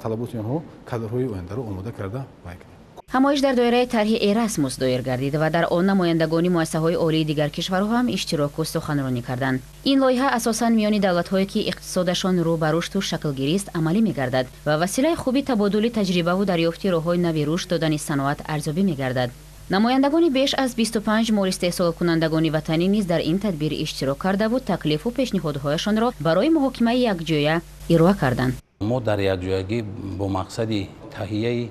талаботи онҳо кадрҳои ояндаро омода карда вай кунем. Ҳамоиш дар доираи тарҳи Эрасмус доир гардид ва дар он намояндагони муассисаҳои олии дигар кишварҳо ҳам иштироку суханронӣ карданд. Ин лоиҳа асосан миёни давлатҳое, ки иқтисодашон рӯ ба рушду шаклгирист, амалӣ мегардад ва василаи хуби табодули таҷрибаву дарёфти роҳҳои нави рушд додани саноат арзёбӣ мегардад. Намояндагони беш аз 25 мол истеҳсолкунандагони ватанӣ низ дар ин тадбир иштирок кардаву таклифу пешниҳодҳояшонро барои муҳокимаи якҷоя ироа карданд. Мо дар якҷоягӣ бо мақсади таҳияи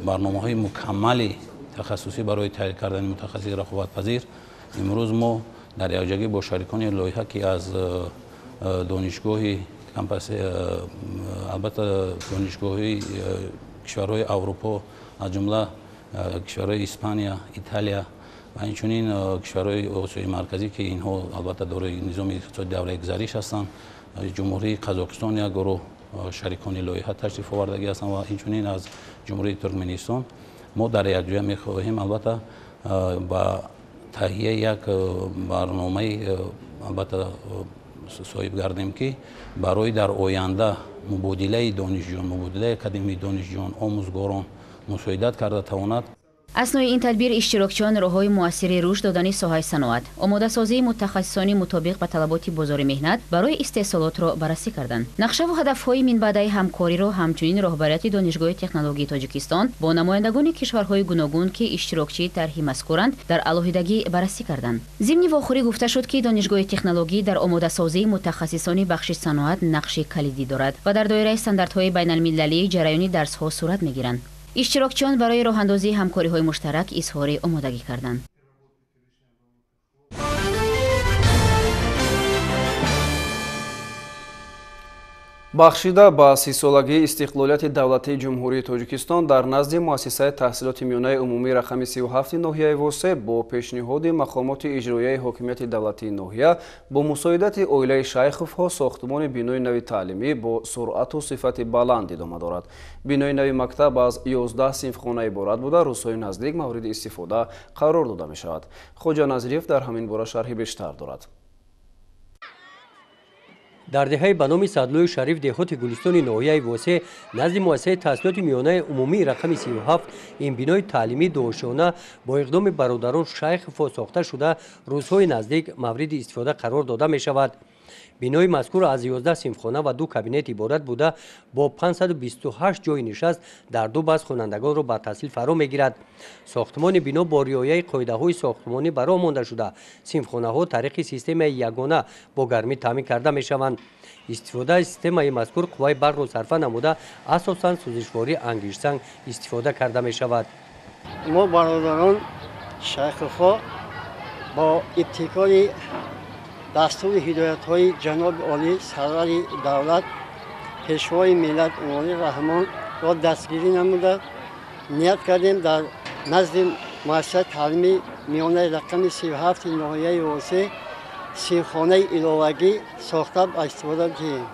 барномаҳои мукаммали тахассусӣ барои тайёр кардани мутахассиси рақобатпазир имрӯз мо дар якҷоягӣ бо шарикони лоиҳа, ки аз донишгоҳи албатта донишгоҳи кишварҳои Аврупо, аз ҷумла кишварҳои Испания, Италия ва инчунин кишварҳои Осиёи Марказӣ, ки инҳо албатта дорои низоми иқтисоди давраи гузариш ҳастанд, Ҷумҳурии Қазоқистон як гурӯҳ шарикони лоиҳа ташриф овардагӣ ҳастанд ва инчунин аз Ҷумҳурии Туркманистон. Мо дар якҷоя мехоҳем албатта ба таҳияи як барномаи албатта соҳиб гардем, ки барои дар оянда мубодилаи донишҷӯён, мубодилаи академии донишҷӯён, омӯзгорон мусоидат карда тавонад. Аснои ин тадбир иштирокчиён роҳҳои муассири рушд додани соҳаи саноат, омодасозии мутахассисони мутобиқ ба талаботи бозори меҳнат барои истеҳсолотро баррасӣ карданд. Нақшаву ҳадафҳои минбаъдаи ҳамкориро ҳамчунин роҳбарияти Донишгоҳи технологияи Тоҷикистон бо намояндагони кишварҳои гуногун, ки иштирокчии тарҳи мазкуранд, дар алоҳидагӣ баррасӣ карданд. Зимни вохӯрӣ гуфта шуд, ки Донишгоҳи технологӣ дар омодасозии мутахассисони бахши саноат нақши калидӣ дорад ва дар доираи стандартҳои байналмилалӣ ҷараёни дарсҳо сурат мегиранд. Иштирокчиён барои роҳандозии ҳамкориҳои муштарак изҳори омодагӣ карданд. Бахшида ба 30-солагии истиқлолияти давлатии Ҷумҳурии Тоҷикистон дар назди муассисаи таҳсилоти миёнаи умумии рақами 37 ноҳияи Восе бо пешниҳоди мақомоти иҷроияи ҳокимияти давлатии ноҳия бо мусоидати оилаи Шайховҳо сохтмони бинои нави таълимӣ бо суръату сифати баланд идома дорад. Бинои нави мактаб аз 11 синфхона иборат буда, рӯзҳои наздик мавриди истифода қарор дода мешавад. Хоҷа Назриев дар ҳамин бора шарҳи бештар дорад. Дар деҳаи ба номи Садлӯи Шариф деҳоти Гулистони ноҳияи Восе назди муассисаи таҳсилоти миёнаи умумии рақами 37 ин бинои таълимии дуошёна бо иқдоми бародарон Шайховҳо сохта шуда, рӯзҳои наздик мавриди истифода қарор дода мешавад. Бинои мазкур аз 11 синфхона ва 2 кабинет иборат буда, бо 528 ҷойи нишаст дар 2 баст хонандагонро ба таҳсил фаро мегирад. Сохтмони бино бо риояи қоидаҳои сохтмонӣ ба роҳ монда шуда, синфхонаҳо тариқи системаи ягона бо гармӣ таъмин карда мешаванд. Истифодаи системаи мазкур қувваи барқро сарфа намуда, асосан сӯзишвории ангиштсанг истифода карда мешавад. Мо бародарон Шайховҳо бо ибтикори дастури ҳидоятҳои ҷаноби олӣ сарвари давлат пешвои миллат Эмомалӣ Раҳмонро дастгирӣ намуда, ният кардем дар назди муассисаи таълимии миёнаи рақами 37 ноҳияи Восе синфхонаи иловагӣ сохта ба истифода диҳем.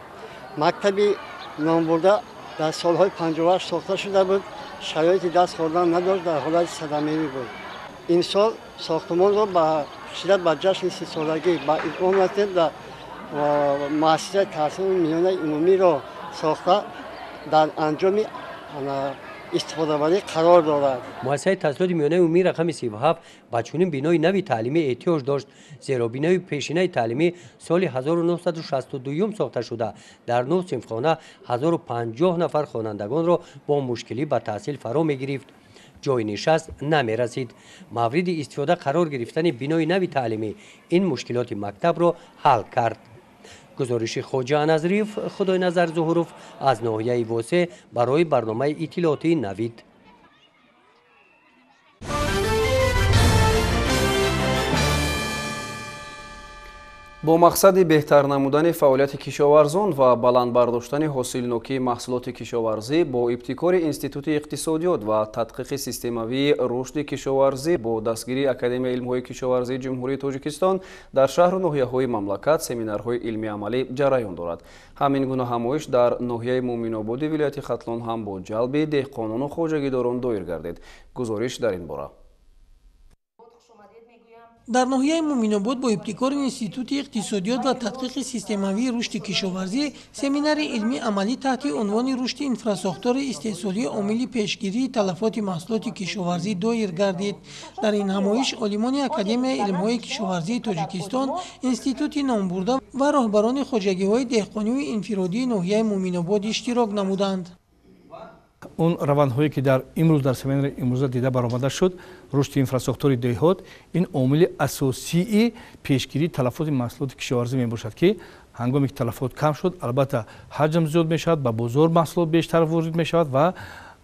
Мактаби номбурда дар солҳои 58 сохта шуда буд, шароити даст хӯрдан надошт, дар ҳолати садамавӣ буд. Имсол сохтмонро ба шиддат ба ҷашни 30-солагӣ ба итмом расидем ва муассисаи таҳсилоти миёнаи умумиро сохта дар анҷоми истифодабарӣ қарор дорад. Муассисаи таҳсилоти миёнаи умумии рақами 37 ба чунин бинои нави таълимӣ эҳтиёҷ дошт, зеро бинои пешинаи таълимӣ соли 1962 сохта шуда, дар 9 синфхона 1050 нафар хонандагонро бо мушкилӣ ба таҳсил фаро мегирифт. Ҷойи нишаст намерасид. Мавриди истифода қарор гирифтани бинои нави таълимӣ ин мушкилоти мактабро ҳал кард. Гузориши Хоҷа Назриев, Худойназар Зуҳуров аз ноҳияи Восе барои барномаи иттилоотии Навид. Бо мақсади беҳтар намудани фаъолияти кишоварзон ва баланд бардоштани ҳосилнокии маҳсулоти кишоварзӣ бо ибтикори Институти иқтисодиёт ва тадқиқи системавии рушди кишоварзӣ бо дастгирии Академияи илмҳои кишоварзии Ҷумҳурии Тоҷикистон дар шаҳру ноҳияҳои мамлакат семинарҳои илмиамалӣ ҷараён дорад. Ҳамин гуна ҳамоиш дар ноҳияи Муъминободи вилояти Хатлон ҳам бо ҷалби деҳқонону хоҷагидорон доир гардид. Гузориш дар ин бора. Дар ноҳияи Муъминобод бо ибтикори Институти иқтисодиёт ва тадқиқи системавии рушди кишоварзӣ семинари илмии амалӣ таҳти унвони рушди инфрасохтори истеҳсолии омили пешгирии талафоти маҳсулоти кишоварзӣ доир гардид. Дар ин ҳамоиш олимони Академияи илмҳои кишоварзии Тоҷикистон, институти номбурда ва роҳбарони хоҷагиҳои деҳқонию инфиродии ноҳияи Муъминобод иштирок намуданд. Он равандҳое ки дар имрӯз дар семинари имрӯза дида баромада шуд, рушди инфрасохтори деҳот ин омили асосии пешгирии талафоти маҳсулоти кишоварзӣ мебошад, ки ҳангоме ки талафот кам шуд, албатта ҳаҷм зиёд мешавад, ба бозор маҳсулот бештар ворид мешавад ва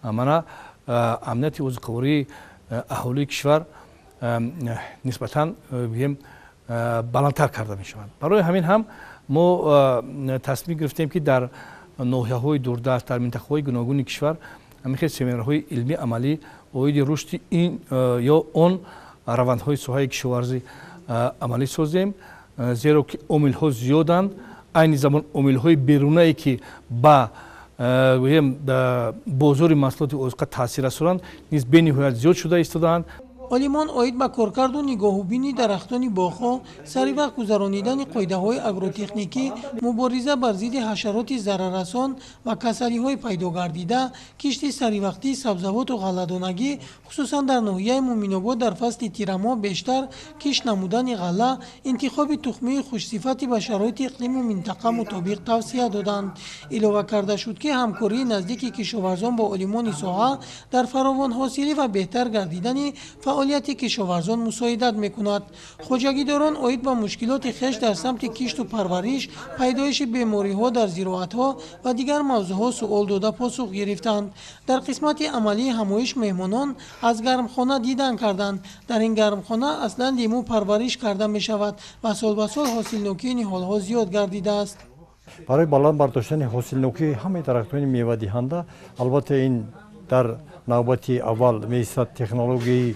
мана амнияти озуқавории аҳолии кишвар нисбатан бигем баландтар карда мешавад. Барои ҳамин ҳам мо тасмим гирифтем, ки дар ноҳияҳои дурдаст, дар минтақаҳои гуногуни кишвар ҳамин хел семинарҳои илмии амалӣ оиди рушди ин ё он равандҳои соҳаи кишоварзӣ амалӣ созем, зеро ки омилҳо зиёданд. Айни замон омилҳои берунае ки ба гӯем бозори маҳсулоти озуқа таъсир расонанд низ бениҳоят зиёд шуда истодаанд. Олимон оид ба коркарду нигоҳубини дарахтони боғҳо, саривақт гузаронидани қоидаҳои агротехникӣ, мубориза бар зидди ҳашароти зараррасон ва касалиҳои пайдо гардида, кишти саривақтии сабзавоту ғалладонагӣ, хусусан дар ноҳияи Муъминобод дар фасли тирамоҳ бештар кишт намудани ғалла, интихоби тухмии хушсифати ба шароити иқлиму минтақа мутобиқ тавсия доданд. Илова карда шуд, ки ҳамкории наздики кишоварзон бо олимони соҳа дар фаровонҳосилӣ ва беҳтар гардидани фаъолияти кишоварзон мусоидат мекунад. Хоҷагидорон оид ба мушкилоти хеш дар самти кишту парвариш, пайдоиши бемориҳо дар зироатҳо ва дигар мавзӯъҳо суол дода посух гирифтанд. Дар қисмати амалии ҳамоиш меҳмонон аз гармхона дидан карданд. Дар ин гармхона аслан лимӯ парвариш карда мешавад ва сол ба сол ҳосилнокии ниҳолҳо зиёд гардидааст. Барои баланд бардоштани ҳосилнокии ҳамаи дарахтони мевадиҳанда, албатта, ин дар навбати аввал меистад технологияи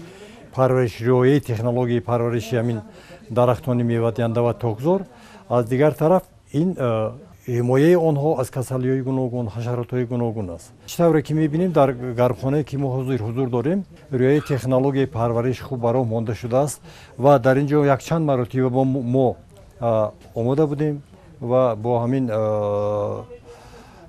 парвариш, риояи технологияи парвариши ҳамин дарахтони мевадиҳанда ва токзор. Аз дигар тараф, ин ҳимояи онҳо аз касалиҳои гуногун, ҳашаротҳои гуногун аст. Чӣ тавре ки мебинем, дар гармхонае ки мо ҳозир ҳузур дорем, риояи технологияи парвариш хуб ба роҳ монда шудааст ва дар ин ҷо якчанд маротиба мо омода будем ва бо ҳамин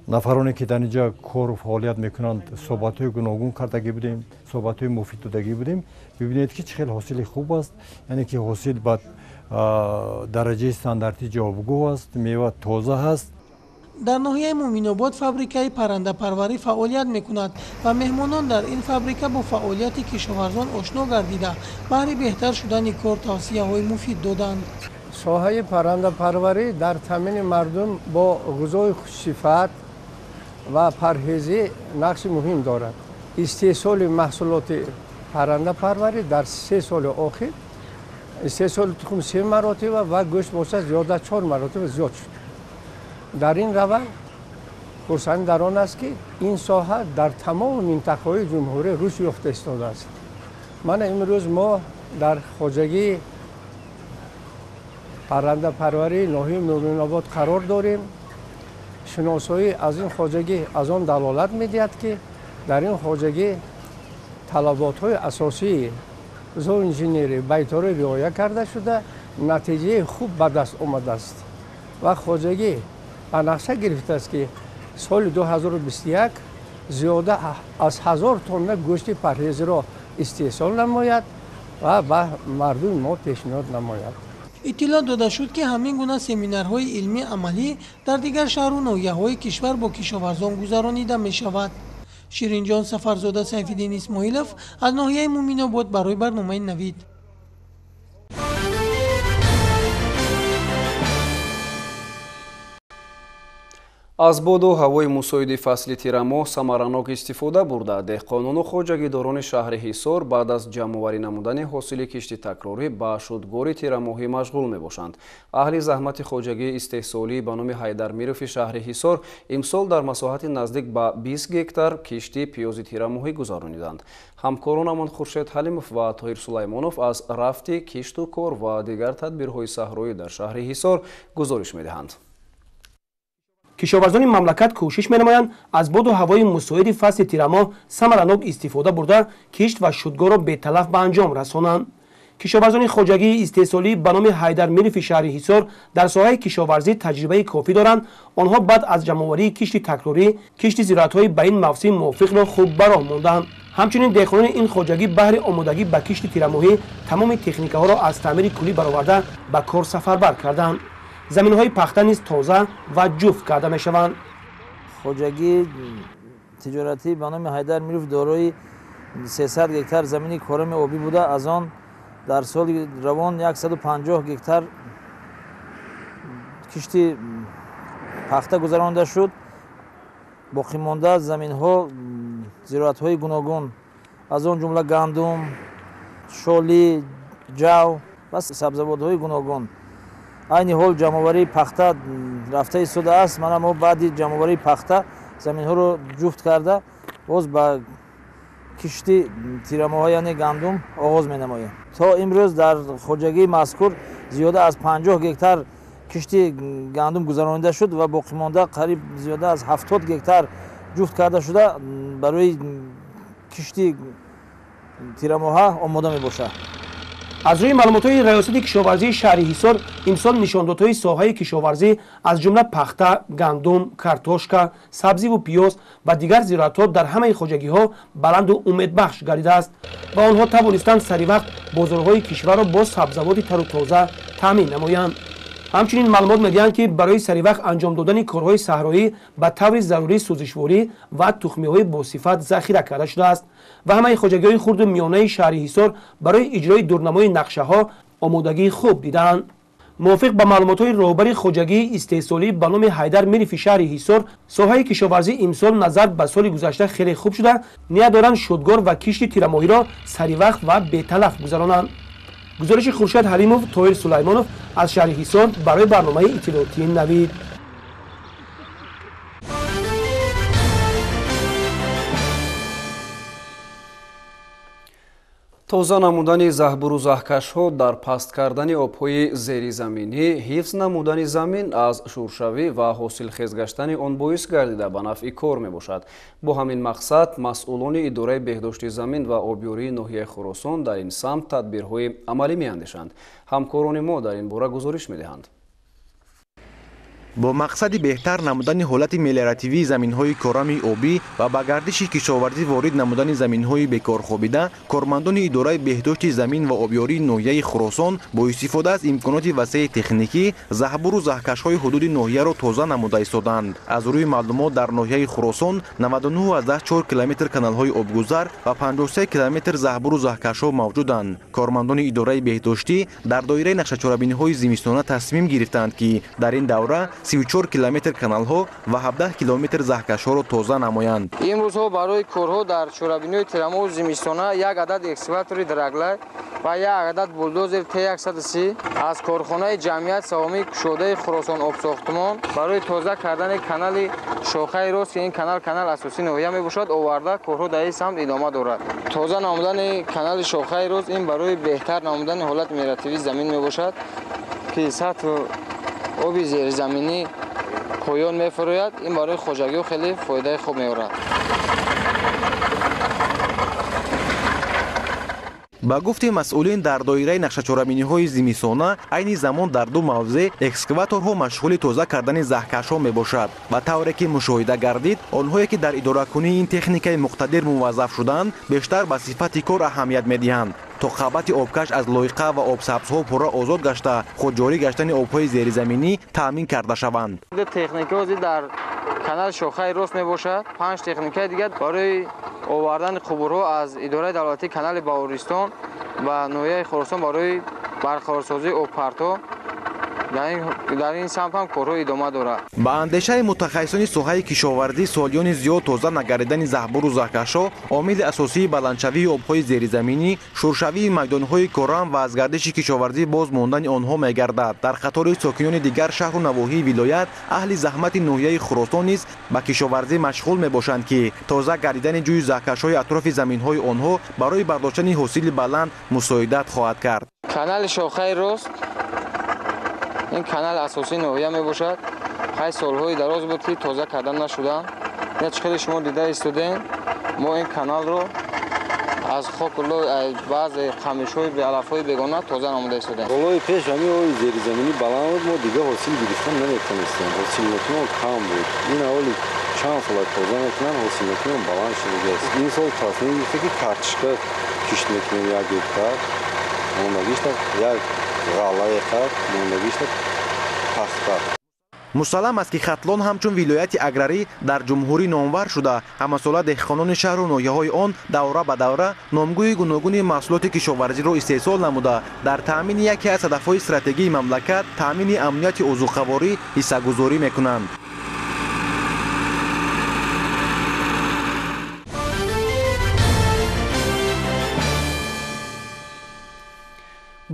нафароне ки дар ин ҷо кору фаъолият мекунанд, суҳбатҳои гуногун кардагӣ будем, суҳбатҳои муфид додагӣ будем. Бибинед, ки чӣ хел ҳосили хуб аст, яъне ки ҳосил ба дараҷаи стандартӣ ҷавобгӯ аст, мева тоза ҳаст. Дар ноҳияи Муъминобод фабрикаи паррандапарварӣ фаъолият мекунад ва меҳмонон дар ин фабрика бо фаъолияти кишоварзон ошно гардида, баҳри беҳтар шудани кор тавсияҳои муфид доданд. Соҳаи паррандапарварӣ дар таъмини мардум бо ғизои хушсифат ва парҳезӣ нақши муҳим дорад. Истеҳсоли маҳсулоти паррандапарварӣ дар 3 соли охир истеҳсоли тухм се маротиба ва гӯшт бошад, зиёда чор маротиба зиёд шуд. Дар ин раванд хурсандӣ дар он аст, ки ин соҳа дар тамоми минтақаҳои ҷумҳурӣ рушд ёфта истодааст. Мана имрӯз мо дар хоҷагии паррандапарварии ноҳияи Муъминобод қарор дорем. Шиносоӣ аз ин хоҷагӣ аз он далолат медиҳад, ки дар ин хоҷагӣ талаботҳои асосии зооинженерӣ байторӣ риоя карда шуда, натиҷаи хуб ба даст омадааст ва хоҷагӣ ба нақша гирифтааст, ки соли 2021 зиёда аз 1000 тонна гӯшти парҳезиро истеҳсол намояд ва ба мардуми мо пешниҳод намояд. Иттилоъ дода шуд, ки ҳамин гуна семинарҳои илмӣ амалӣ дар дигар шаҳру ноҳияҳои кишвар бо кишоварзон гузаронида мешавад. Ширинҷон Сафарзода, Сайфиддин Исмоилов аз ноҳияи Муъминобод барои барномаи «Навид». Аз боду ҳавои мусоиди фасли тирамоҳ самаранок истифода бурда, деҳқонону хоҷагидорони шаҳри Ҳисор баъд аз ҷамъоварӣ намудани ҳосили кишти такрорӣ ба шудгори тирамоҳӣ машғул мебошанд. Аҳли заҳмати хоҷагии истеҳсолӣ ба номи Ҳайдар Мирови шаҳри Ҳисор имсол дар масоҳати наздик ба 20 гектар кишти пиёзи тирамоҳӣ гузарониданд. Ҳамкоронамон Хуршед Ҳалимов ва Тоҳир Сулаймонов аз рафти кишту кор ва дигар тадбирҳои саҳроӣ дар шаҳри Ҳисор гузориш медиҳанд. Кишоварзони мамлакат кӯшиш менамоянд аз боду ҳавои мусоиди фасли тирамоҳ самаранок истифода бурда, кишт ва шудгорро беталаф ба анҷом расонанд. Кишоварзони хоҷагии истеҳсолӣ ба номи Ҳайдар Мирови шаҳри Ҳисор дар соҳаи кишоварзӣ таҷрибаи кофӣ доранд. Онҳо баъд аз ҷамъоварии кишти такрорӣ кишти зироатҳои ба ин мавсим мувофиқро хуб ба роҳ монданд. Ҳамчунин деҳқонони ин хоҷагӣ баҳри омодагӣ ба кишти тирамоҳӣ тамоми техникаҳоро аз таъмири куллӣ бароварда, ба кор сафарбар карданд. Заминҳои пахта низ тоза ва ҷуфт карда мешаванд. Хоҷагии тиҷоратӣ ба номи Ҳайдар Миров дорои 300 гектар замини корами обӣ буда, аз он дар соли равон 150 гектар кишти пахта гузаронда шуд. Боқимонда заминҳо зироатҳои гуногун, аз он ҷумла гандум, шолӣ, ҷав ва сабзавотҳои гуногун. Айни ҳол ҷамъоварии пахта рафта истодааст. Мана мо баъди ҷамъоварии пахта заминҳоро ҷуфт карда, боз ба кишти тирамоҳа, яъне гандум, оғоз менамоем. То имрӯз дар хоҷагии мазкур зиёда аз 50 гектар кишти гандум гузаронида шуд ва боқимонда қариб зиёда аз 70 гектар ҷуфт карда шуда, барои кишти тирамоҳа омода мебошад. Аз рӯи маълумотҳои раёсати кишоварзии шаҳри Ҳисор, имсол нишондодҳои соҳаи кишоварзӣ, аз ҷумла пахта, гандум, картошка, сабзиву пиёз ва дигар зироатҳо дар ҳамаи хоҷагиҳо баланду умедбахш гардидааст ва онҳо тавонистанд саривақт бозорҳои кишварро бо сабзавоти тару тоза таъмин намоянд. Ҳамчунин маълумот медиҳанд, ки барои саривақт анҷом додани корҳои саҳроӣ ба таври зарурӣ сӯзишворӣ ва тухмиҳои босифат захира карда шудааст ва ҳамаи хоҷагиҳои хурду миёнаи шаҳри Ҳисор барои иҷрои дурнамои нақшаҳо омодагии хуб дидаанд. Мувофиқ ба маълумотҳои роҳбари хоҷагии истеҳсолӣ ба номи Ҳайдар Мирови шаҳри Ҳисор, соҳаи кишоварзӣ имсол назар ба соли гузашта хеле хуб шуда, ният доранд шудгор ва кишти тирамоҳиро саривақт ва беталаф гузаронанд. Гузориши Хуршед Ҳалимов, Тоҳир Сулаймонов аз шаҳри Ҳисор барои барномаи иттилоотии «Навид». Тоза намудани заҳбуру заҳкашҳо дар паст кардани обҳои зеризаминӣ, ҳифз намудани замин аз шуршавӣ ва ҳосилхез гаштани он боис гардида ба нафъи кор мебошад. Бо ҳамин мақсад масъулони идораи беҳдошти замин ва обёрии ноҳияи Хуросон дар ин самт тадбирҳои амалӣ меандешанд. Ҳамкорони мо дар ин бора гузориш медиҳанд. Бо мақсади беҳтар намудани ҳолати мелиоративии заминҳои корами обӣ ва ба гардиши кишоварзӣ ворид намудани заминҳои бекорхобида, кормандони идораи беҳдошти замин ва обёрии ноҳияи Хуросон бо истифода аз имконоти васеи техникӣ заҳбуру заҳкашҳои ҳудуди ноҳияро тоза намуда истоданд. Аз рӯи маълумот дар ноҳияи Хуросон 99,4 километр каналҳои обгузар ва 53 километр заҳбуру заҳкашҳо мавҷуданд. Кормандони идораи беҳдоштӣ дар доираи нақшачорабиниҳои зимистона тасмим гирифтанд, ки дар ин давра 34 километр каналҳо ва 17 километр заҳкашҳоро тоза намоянд. Имрӯзҳо барои корҳо дар чорабиниҳои тирамоҳу зимистона як адад экскаватори драглай ва як адад булдозер Т130 аз корхонаи ҷамъият савомии кушодаи Хуросон обсохтмон барои тоза кардани канали шохаи рост, ки ин канал канал асосии ноҳия мебошад, оварда корҳо дар ин самт идома дорад. Тоза намудани канали шохаи рост ин барои беҳтар намудани ҳолати мелиоративии замин мебошад, ки сатҳ оби зеризаминӣ поён мефурояд. Ин барои хоҷагиҳо хеле фоидаи хуб меорад. Ба гуфти масъулин, дар доираи нақшачорабиниҳои зимистона айни замон дар ду мавзеъ экскаваторҳо машғули тоза кардани заҳкашҳо мебошад ва тавре ки мушоҳида гардид, онҳое ки дар идоракунии ин техникаи муқтадир муваззаф шуданд, бештар ба сифати кор аҳамият медиҳанд, то қабати обкаш аз лоиқа ва обсабзҳо пурра озод гашта, худҷорӣ гаштани обҳои зеризаминӣ таъмин карда шаванд. Ду техникаҳо дар канали шохаи рост мебошад, 5 техникаи дигар барои овардани қубурҳо аз идораи давлатии канали Баҳористон ба ноҳияи Хуросон барои барқарорсозии обпартҳо дар ин самт ҳам корҳо идома дорад. Ба андешаи мутахассисони соҳаи кишоварзӣ, солиёни зиёд тоза нагардидани заҳбуру заҳкашҳо омили асосии баландшавии обҳои зеризаминӣ, шуршавии майдонҳои корам ва аз гардиши кишоварзӣ боз мондани онҳо мегардад. Дар қатори сокинони дигар шаҳру навоҳии вилоят, аҳли заҳмати ноҳияи Хуросон низ ба кишоварзӣ машғул мебошанд, ки тоза гардидани ҷӯи заҳкашҳои атрофи заминҳои онҳо барои бардоштани ҳосили баланд мусоидат хоҳад кард. Канали шохаи рост ин канал асосии ноҳия мебошад. 8 солҳои дароз буд, ки тоза кардан нашуданд. Ин хеле шумо дида истодем, мо ин каналро аз хоку лой, аз баъзе қамишҳои алафҳои бегона тоза намуда истодем. Солҳои пеш ҳамин оби зеризаминӣ баланд буд, мо дигар ҳосил гирифтан наметавонистем. Ҳосилнокиҳо кам буд. Ин аввали чанд сола тоза мекунанд, ҳосилнокиҳо баланд шудааст. Ин сол тасмим гирифта, ки картошка кишт мекунем 1 гектар, мондагишта як ғаллае қад, мондагишта пахта. Мусаллам аст, ки Хатлон ҳамчун вилояти аграрӣ дар ҷумҳурӣ номвар шуда, ҳамасола деҳқонони шаҳру ноҳияҳои он давра ба давра номгӯи гуногуни маҳсулоти кишоварзиро истеҳсол намуда, дар таъмини яке аз ҳадафҳои стратегии мамлакат, таъмини амнияти озуқаворӣ ҳиссагузорӣ мекунанд.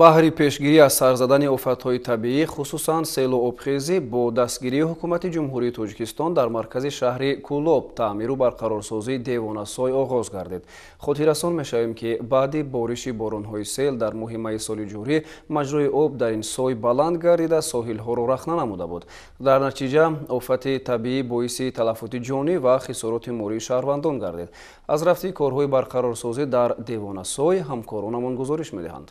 Баҳри пешгирӣ аз сар задани офатҳои табиӣ, хусусан селу обхезӣ, бо дастгирии ҳукумати Ҷумҳурии Тоҷикистон дар маркази шаҳри Кӯлоб таъмиру барқарорсозии девонасой оғоз гардид. Хотиррасон мешавем, ки баъди бориши боронҳои сел дар моҳи майи соли ҷорӣ маҷрои об дар ин сой баланд гардида, соҳилҳоро рахна намуда буд. Дар натиҷа офати табиӣ боиси талафоти ҷонӣ ва хисороти молии шаҳрвандон гардид. Аз рафти корҳои барқарорсозӣ дар девонасой ҳамкоронамон гузориш медиҳанд.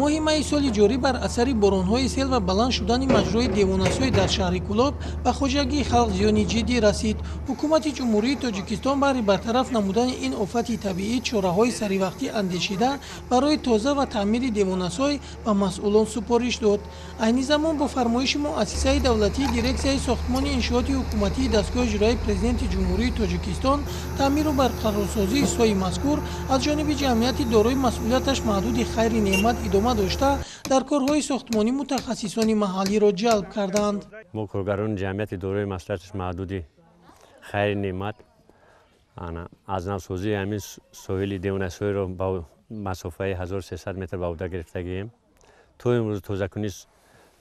Моҳи майи соли ҷорӣ бар асари боронҳои сел ва баланд шудани маҷрои девонасой дар шаҳри Кӯлоб ба хоҷагии халқ зиёни ҷиддӣ расид. Ҳукумати Ҷумҳурии Тоҷикистон баҳри бартараф намудани ин офати табиӣ чораҳои саривақтӣ андешида барои тоза ва таъмири девонасой ба масъулон супориш дод. Айни замон бо фармоиши муассисаи давлатии дирексияи сохтмони иншооти ҳукуматии дастгоҳи иҷроияи Президенти Ҷумҳурии Тоҷикистон таъмиру барқарорсозии сои мазкур аз ҷониби ҷамъияти дорои масъулияташ маҳдуди Хайри Неъмат идома дошта, дар корҳои сохтмонӣ мутахассисони маҳаллиро ҷалб карданд. Мо коргарони ҷамъияти дорои масъулияташ маҳдуди Хайри Неъмат аз навсозии ҳамин соҳили девонасойро ба масофаи 1300 метр ба уҳда гирифтагием. То имрӯз тозакунӣ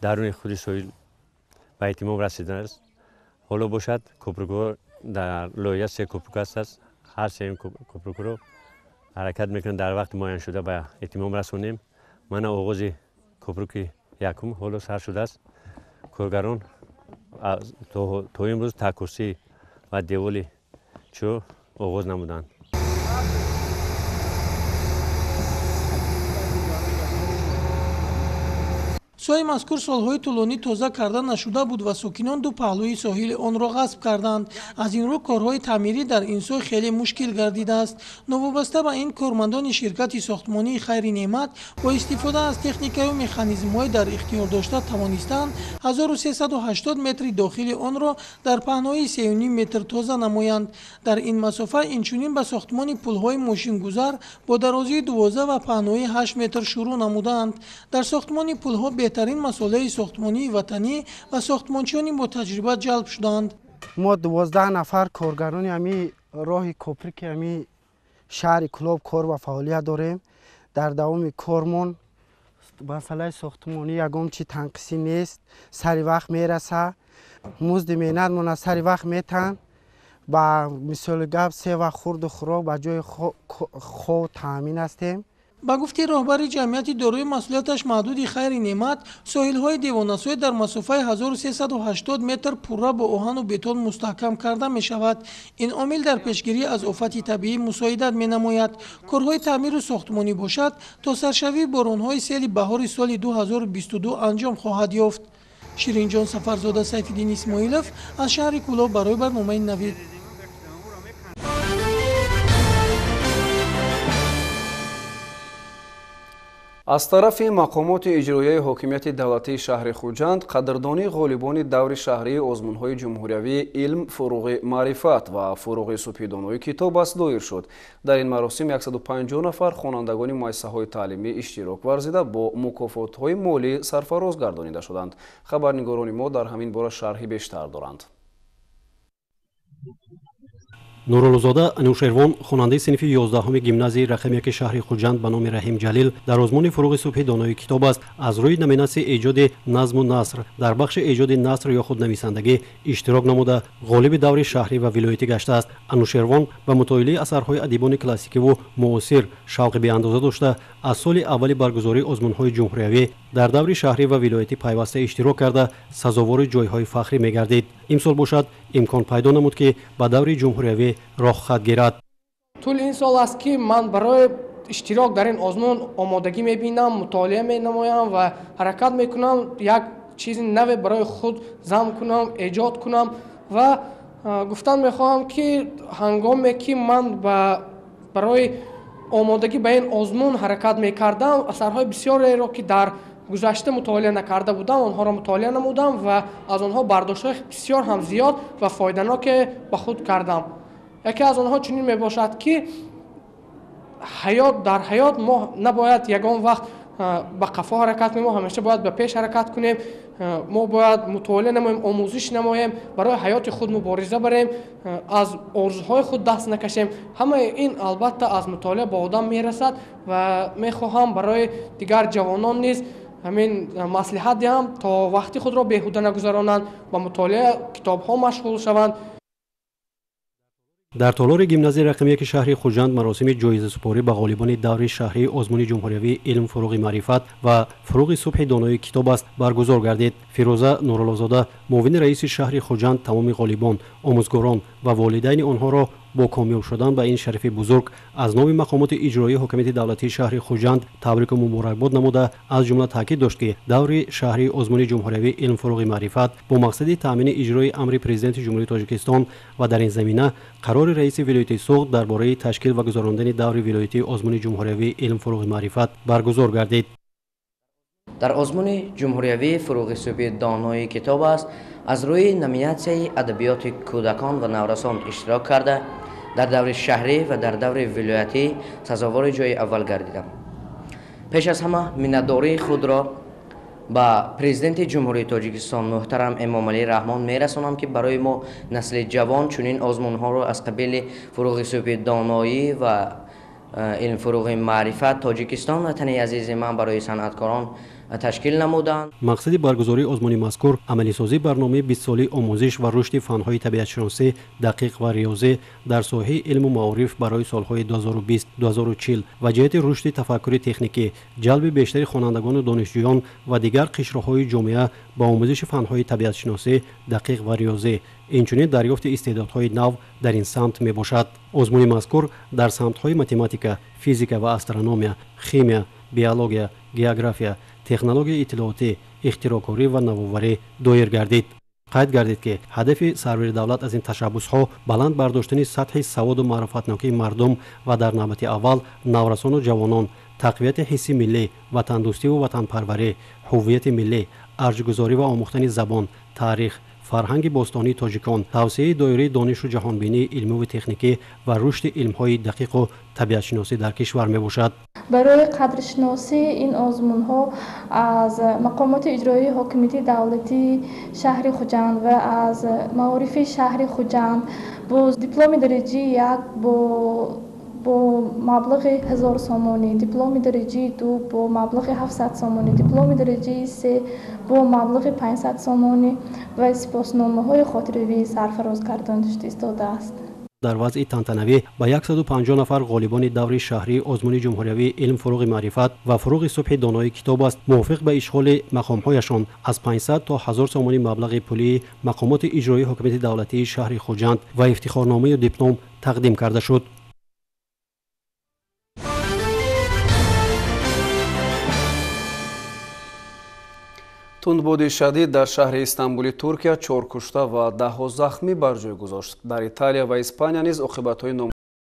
даруни худи соҳил ба итмом расидааст. Ҳоло бошад кӯпрукҳо дар лоиҳа 3 кӯпрук аст, ҳар сеюм кӯпрукро Ҳаракат мекунем дар вақти муайяншуда ба итмом расонем. Мана оғози кӯпруки якум ҳоло сар шудааст. Коргарон то имрӯз таҳкурсӣ ва деволи чӯ оғоз намуданд. Соҳи мазкур солҳои тӯлонӣ тоза карда нашуда буд ва сокинон ду паҳлӯи соҳили онро ғасб карданд. Аз ин рӯ корҳои таъмирӣ дар ин соҳ хеле мушкил гардидааст. Новобаста ба ин, кормандони ширкати сохтмонии Хайри Неъмат бо истифода аз техникаю механизмҳои дар ихтиёр дошта тавонистанд 1380 метри дохили онро дар паҳноии 3,5 метр тоза намоянд. Дар ин масофа инчунин ба сохтмони пулҳои мошингузар бо дарозии 12 ва паҳноии 8 метр шурӯъ намудаанд. Дар сохтмони пулҳо беҳтарин масолеҳи сохтмонии ватанӣ ва сохтмончиёни бо таҷриба ҷалб шуданд. Мо 12 нафар коргарони ҳами роҳи коприки ҳами шаҳри Кӯлоб кор ва фаъолият дорем. Дар давоми кормон масъалаи сохтмонӣ ягон чи танқисӣ нест, сари вақт мераса, музди меҳнатмона сари вақт метаҳанд. Ба мисоли гап се вақт хурду хӯрок ба ҷои хоб таъмин ҳастем. Ба гуфти роҳбари ҷамъияти дорои масъулияташ маҳдуди Хайри Неъмат, соҳилҳои девонасой дар масофаи 1380 метр пурра бо оҳану бетон мустаҳкам карда мешавад. Ин омил дар пешгирӣ аз офати табиӣ мусоидат менамояд. Корҳои таъмиру сохтмонӣ бошад то саршавии боронҳои сели баҳори соли 2022 анҷом хоҳад ёфт. Ширинҷон Сафарзода, Сайфиддин Исмоилов аз шаҳри Кӯлоб барои барномаи Навид. Аз тарафи мақомоти иҷроияи ҳокимияти давлатии шаҳри Хуҷанд қадрдонии ғолибони даври шаҳрии озмунҳои ҷумҳуриявии илм, фуруғи маърифат ва фуруғи субҳидонои китоб аст доир шуд. Дар ин маросим 150 нафар хонандагони муассисаҳои таълимӣ иштирок варзида бо мукофотҳои молӣ сарфароз гардонида шуданд. Хабарнигорони мо дар ҳамин бора шарҳи бештар доранд. Нуруллозода Анушервон, хонандаи синфи 11 гимназияи рақами 1 шаҳри Хуҷанд ба номи Раҳим Ҷалил, дар озмуни фуруғи субҳи донои китоб аст аз рӯи номинатсияи эҷоди назму наср дар бахши эҷоди наср ё худнависандагӣ иштирок намуда ғолиби даври шаҳрӣ ва вилоятӣ гаштааст. Анушервон ба мутолиаи асарҳои адибони классикиву муосир шавқи беандоза дошта, аз соли аввали баргузории озмунҳои ҷумҳуриявӣ дар даври шаҳрӣ ва вилоятӣ пайваста иштирок карда сазовори ҷойҳои фахрӣ мегардид. Имсол бошад имкон пайдо намуд, ки ба даври ҷумҳуриявӣ роҳ хат гирад. Тӯли ин сол аст, ки ман барои иштирок дар ин озмун омодагӣ мебинам, мутолиа менамоям ва ҳаракат мекунам як чизи наве барои худ зам кунам, эҷод кунам. Ва гуфтан мехоҳам, ки ҳангоме ки ман барои омодагӣ ба ин озмун ҳаракат мекардам, асарҳои бисёреро, ки дар гузашта мутолиа накарда будам, онҳоро мутолиа намудам ва аз онҳо бардоштҳои бисёр ҳам зиёд ва фоиданоке ба худ кардам. Яке аз онҳо чунин мебошад, ки дар ҳаёт мо набояд ягон вақт ба қафо ҳаракат кунем, мо ҳамеша бояд ба пеш ҳаракат кунем, мо бояд мутолиа намоем, омӯзиш намоем, барои ҳаёти худ мубориза барем, аз орзуҳои худ даст накашем. Ҳамаи ин албатта аз мутолиа ба одам мерасад ва мехоҳам барои дигар ҷавонон низ ҳамин маслиҳат диҳам, то вақти худро беҳуда нагузаронанд, ба мутолиа китобҳо машғул шаванд. Дар толори гимназияи рақами 1 шаҳри Хуҷанд маросими ҷоизасупорӣ ба ғолибони даври шаҳрии озмуни ҷумҳуриявии илм, фуруғи маърифат ва фуруғи субҳи донои китоб аст баргузор гардид. Фирӯза Нуруллозода, муовини раиси шаҳри Хуҷанд, тамоми ғолибон, омӯзгорон ва волидайни онҳоро бо комёб шудан ба ин шарафи бузург аз номи мақомоти иҷроии ҳокимияти давлатии шаҳри Хуҷанд табрику муборакбод намуда, аз ҷумла таъкид дошт, ки даври шаҳрии озмуни ҷумҳуриявии илм, фуруғи маърифат бо мақсади таъмини иҷрои амри Президенти Ҷумҳурии Тоҷикистон ва дар ин замина қарори раиси вилояти Суғд дар бораи ташкил ва гузарондани даври вилоятии озмуни ҷумҳуриявии илм, фуруғи маърифат баргузор гардид. Дар озмуни ҷумҳуриявии фуруғи субҳи донои китоб аст аз рӯи номинатсияи адабиёти кӯдакон ва наврасон иштирок карда, дар даври шаҳрӣ ва дар даври вилоятӣ сазовори ҷои аввал гардидам. Пеш аз ҳама миннатдории худро ба Президенти Ҷумҳурии Тоҷикистон муҳтарам Эмомалӣ Раҳмон мерасонам, ки барои мо насли ҷавон чунин озмунҳоро аз қабили фуруғи субҳи доноӣ ва илм, фуруғи маърифат, Тоҷикистон ватани азизи ман барои санъаткорон Ташкил намуданд. Мақсади баргузории озмуни мазкур амалисозии барномаи 20-солаи омӯзиш ва рушди фанҳои табиатшиносӣ, дақиқ ва риёзӣ дар соҳаи илму маориф барои солҳои 2020-2040 ва ҷиҳати рушди тафаккури техникӣ, ҷалби бештари хонандагону донишҷӯён ва дигар қишрҳои ҷомеа ба омӯзиши фанҳои табиатшиносӣ, дақиқ ва риёзӣ, инчунин дарёфти истеъдодҳои нав дар ин самт мебошад. Озмуни мазкур дар самтҳои математика, физика ва астрономия, химия, биология, география, технологияи иттилоотӣ, ихтироъкорӣ ва навоварӣ доир гардид. Қайд гардид, ки ҳадафи сарвари давлат аз ин ташаббусҳо баланд бардоштани сатҳи саводу маърифатнокии мардум ва дар навбати аввал наврасону ҷавонон, тақвияти ҳисси миллӣ, ватандӯстиву ватанпарварӣ, ҳуввияти миллӣ, арҷгузорӣ ва омӯхтани забон, таърих, фарҳанги бостонии тоҷикон, тавсеаи доираи донишу ҷаҳонбинии илмиву техникӣ ва рушди илмҳои дақиқу табиатшиносӣ дар кишвар мебошад. Барои қадршиносии ин озмунҳо аз мақомоти иҷроии ҳокимияти давлатии шаҳри Хуҷанд ва аз маорифи шаҳри Хуҷанд бо дипломи дараҷаи 1 бо маблағи 1000 сомонӣ, дипломи дараҷаи 2 бо маблағи 700 сомонӣ, дипломи дараҷаи 3 бо маблағи 500 сомонӣ ва сипосномаҳои хотиравӣ сарфароз гардонида истодааст. Дар вазъи тантанавӣ ба 150 нафар ғолибони даври шаҳрии озмуни ҷумҳуриявии илм фуруғи маърифат ва фуруғи субҳи донои китоб аст мувофиқ ба ишғоли мақомҳояшон аз 500 то 1000 сомонӣ маблағи пулии мақомоти иҷроии ҳокимияти давлатии шаҳри Хуҷанд ва ифтихорномаю диплом тақдим карда шуд. Тундбоди шадид дар шаҳри Истанбули Туркия 4 кушта ва даҳҳо захмӣ бар ҷой гузошт. Дар Италия ва Испания низ оқибатҳои